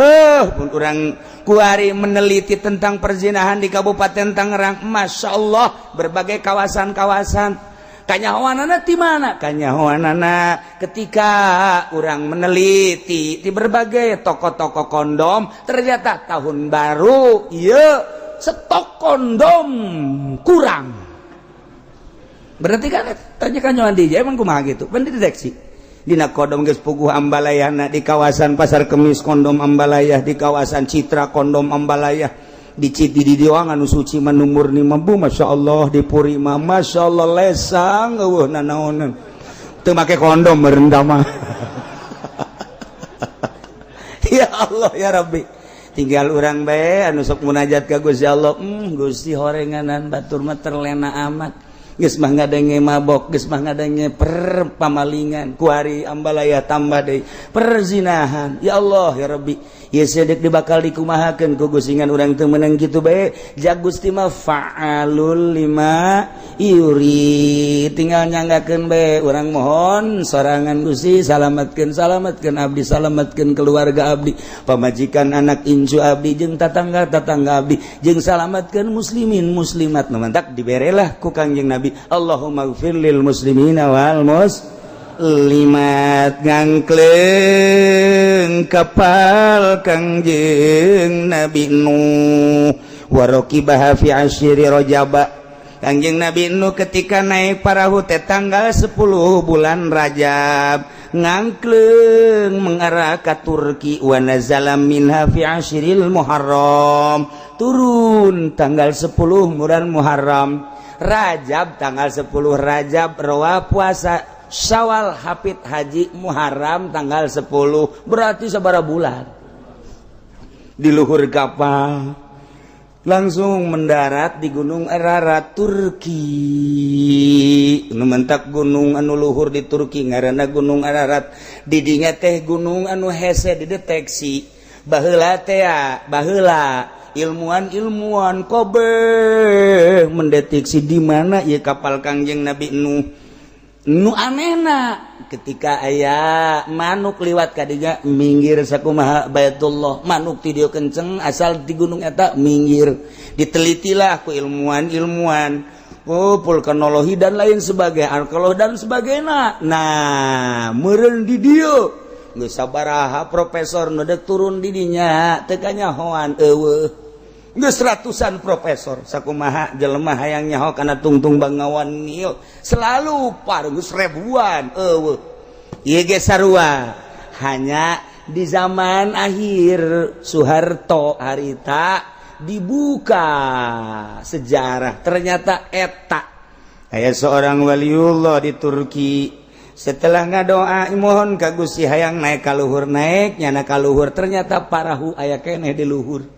pun urang kuari meneliti tentang perzinahan di Kabupaten Tangerang, Masya Allah, berbagai kawasan-kawasan. Kanyahoanana di mana? Kanyahoanana ketika urang meneliti di berbagai toko-toko kondom, ternyata tahun baru iya stok kondom kurang. Berarti kan tanya kanyahoan di emang kumaha gitu kan dideteksi. Dina kondom geus puguh ambalayana. Di kawasan Pasar Kemis kondom ambalayah, di kawasan Citra kondom ambalayah, di Citi di Diwang anu suci mah murni mampu, Masya Allah. Di Puri mah, Masya Allah, lesang, eueuh nanaonan, teu make kondom merendam mah. Ya Allah, ya Rabbi, tinggal urang bae anu sok munajat ka Gusti Allah. Gusti, horenganan batur mah terlena amat, geus mah ngadenge mabok, geus mah ngadenge per pamalingan, kuari ambalaya, tambah deui perzinahan. Ya Allah, ya Rabbi, ieu sedek dibakal dikumahakeun ku Gusti, ngan urang teu meunang kitu bae. Ja Gusti mah fa'alul lima yurid, tinggal nyanggakeun bae. Urang mohon sorangan, Gusti, salamatkeun, salamatkeun abdi, salamatkeun keluarga abdi, pamajikan, anak incu abdi, jeung tatangga tatangga abdi, jeung salamatkeun muslimin muslimat. Nu mantak diberelah ku Kangjeng Nabi, Allahumma gfir lil muslimina wal muslimat. Ngangkleng kapal Kangjeng Nabi Nuh, waroqibaha fi asyiri Rajaba. Kangjeng Nabi Nuh ketika naik parahu teh tanggal 10 bulan Rajab, ngangkleng mengarah ke Turki, wa nazala minha fi asyril Muharram, turun tanggal 10 bulan Muharram. Rajab, tanggal 10 Rajab rawa puasa Syawal, hafid haji, Muharram tanggal 10, berarti sabara bulan di luhur kapal, langsung mendarat di Gunung Ararat, Turki. Nu mentak gunung anu luhur di Turki ngaranna Gunung Ararat. Didinya teh gunung anu hese dideteksi baheula teh. Baheula ilmuwan-ilmuwan kobe mendeteksi di mana ya kapal Kangjeng Nabi Nuh. Nu anehna, ketika aya manuk liwat kadinya minggir sakumaha Baitullah, manuk ti dieu kenceng, asal di gunung eta minggir. Ditelitilah ku ilmuwan-ilmuwan, oh, vulkanologi dan lain sebagainya, arkeologi dan sebagainya. Nah, meureun di dieu geus sabaraha profesor nu dek turun di dinya teu kanyahoan, eueuh. Geus ratusan profesor, sakumaha jelema hayang nyaho kana tungtung Bengawan Nil selalu par, geus ribuan, eueuh. Ieu ge sarua, hanya di zaman akhir Soeharto harita dibuka sejarah, ternyata eta aya seorang waliullah di Turki. Setelah ngadoa mohon ka Gusti hayang naik ka luhur, naik nyana ka luhur, ternyata parahu aya keneh di luhur.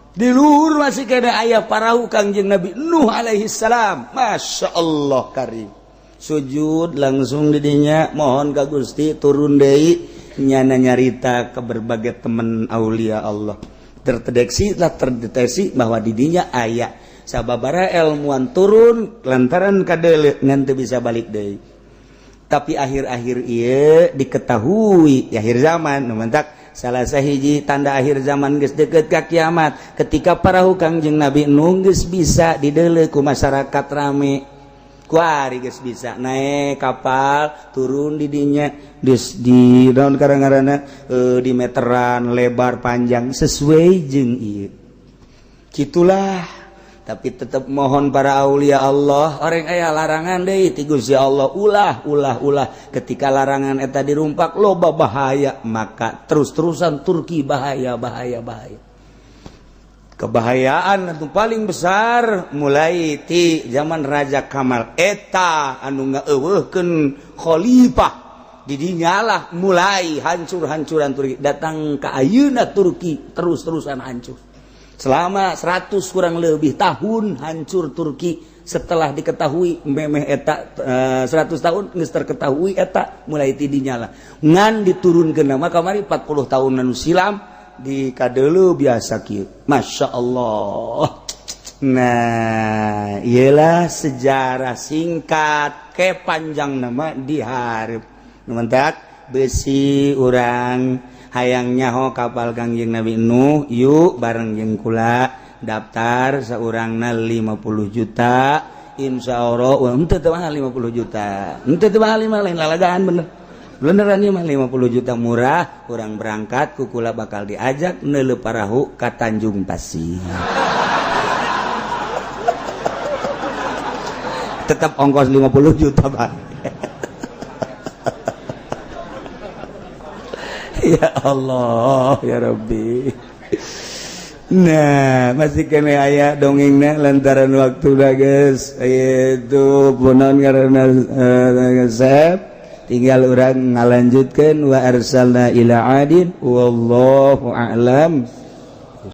Di luhur masih keneh aya parahu Kangjeng Nabi Nuh alaihi salam. Masya Allah karim, sujud langsung didinya mohon ka Gusti turun deui. Nyana nyarita ke berbagai teman aulia Allah, terdeteksi lah, terdeteksi bahwa didinya aya sababara ilmuwan turun lantaran kadele ngan teu bisa balik deui. Tapi akhir-akhir ieu diketahui di akhir zaman. Nu mantak salah sahiji tanda akhir zaman geus deket ka kiamat, ketika parahu Kangjeng Nabi Nuh geus bisa dideuleu ku masyarakat rame. Kuari geus bisa naik kapal turun di dinya, di naon karang-karana, di meteran lebar panjang sesuai jeung ieu gitulah. Tapi tetap mohon para aulia Allah, orang aya larangan deui ti Gusti Allah, ulah, ulah, ulah. Ketika larangan eta dirumpak, loba bahaya. Maka terus-terusan Turki bahaya, bahaya, bahaya. Kebahayaan itu paling besar mulai ti zaman Raja Kamal eta anu ngaeuweuhkeun khalifah. Didinyalah mulai hancur-hancuran Turki. Datang ke ayeuna Turki terus-terusan hancur selama 100 kurang lebih tahun hancur Turki. Setelah diketahui memeh eta 100 tahun geus terketahui eta mulai ti dinyala ngan diturunkeun nama kamari 40 tahun anu silam di kadeuleu biasa kieu. Masya Allah. Nah, iyalah sejarah singkat ke panjang nama diharap. Mentak besi urang hayang nyaho kapal Kangjeng Nabi Nuh, yuk bareng jeung kula daftar seorangna 50 juta. Insya Allah, wah, ente teu mahal 50 juta, ente teu mahal lima, lain lalagaan, bener beneran ieu mah 50 juta murah. Urang berangkat ku kula, bakal diajak neuleu parahu ka Tanjung Pasir, tetap ongkos 50 juta, Pak. Ya Allah, ya Rabbi. Nah, masih kena aya dongengna lantaran waktu dah geus itu punon karena resep tinggal urang ngalanjutkeun wa arsalna ila adin. Wallahu a'lam.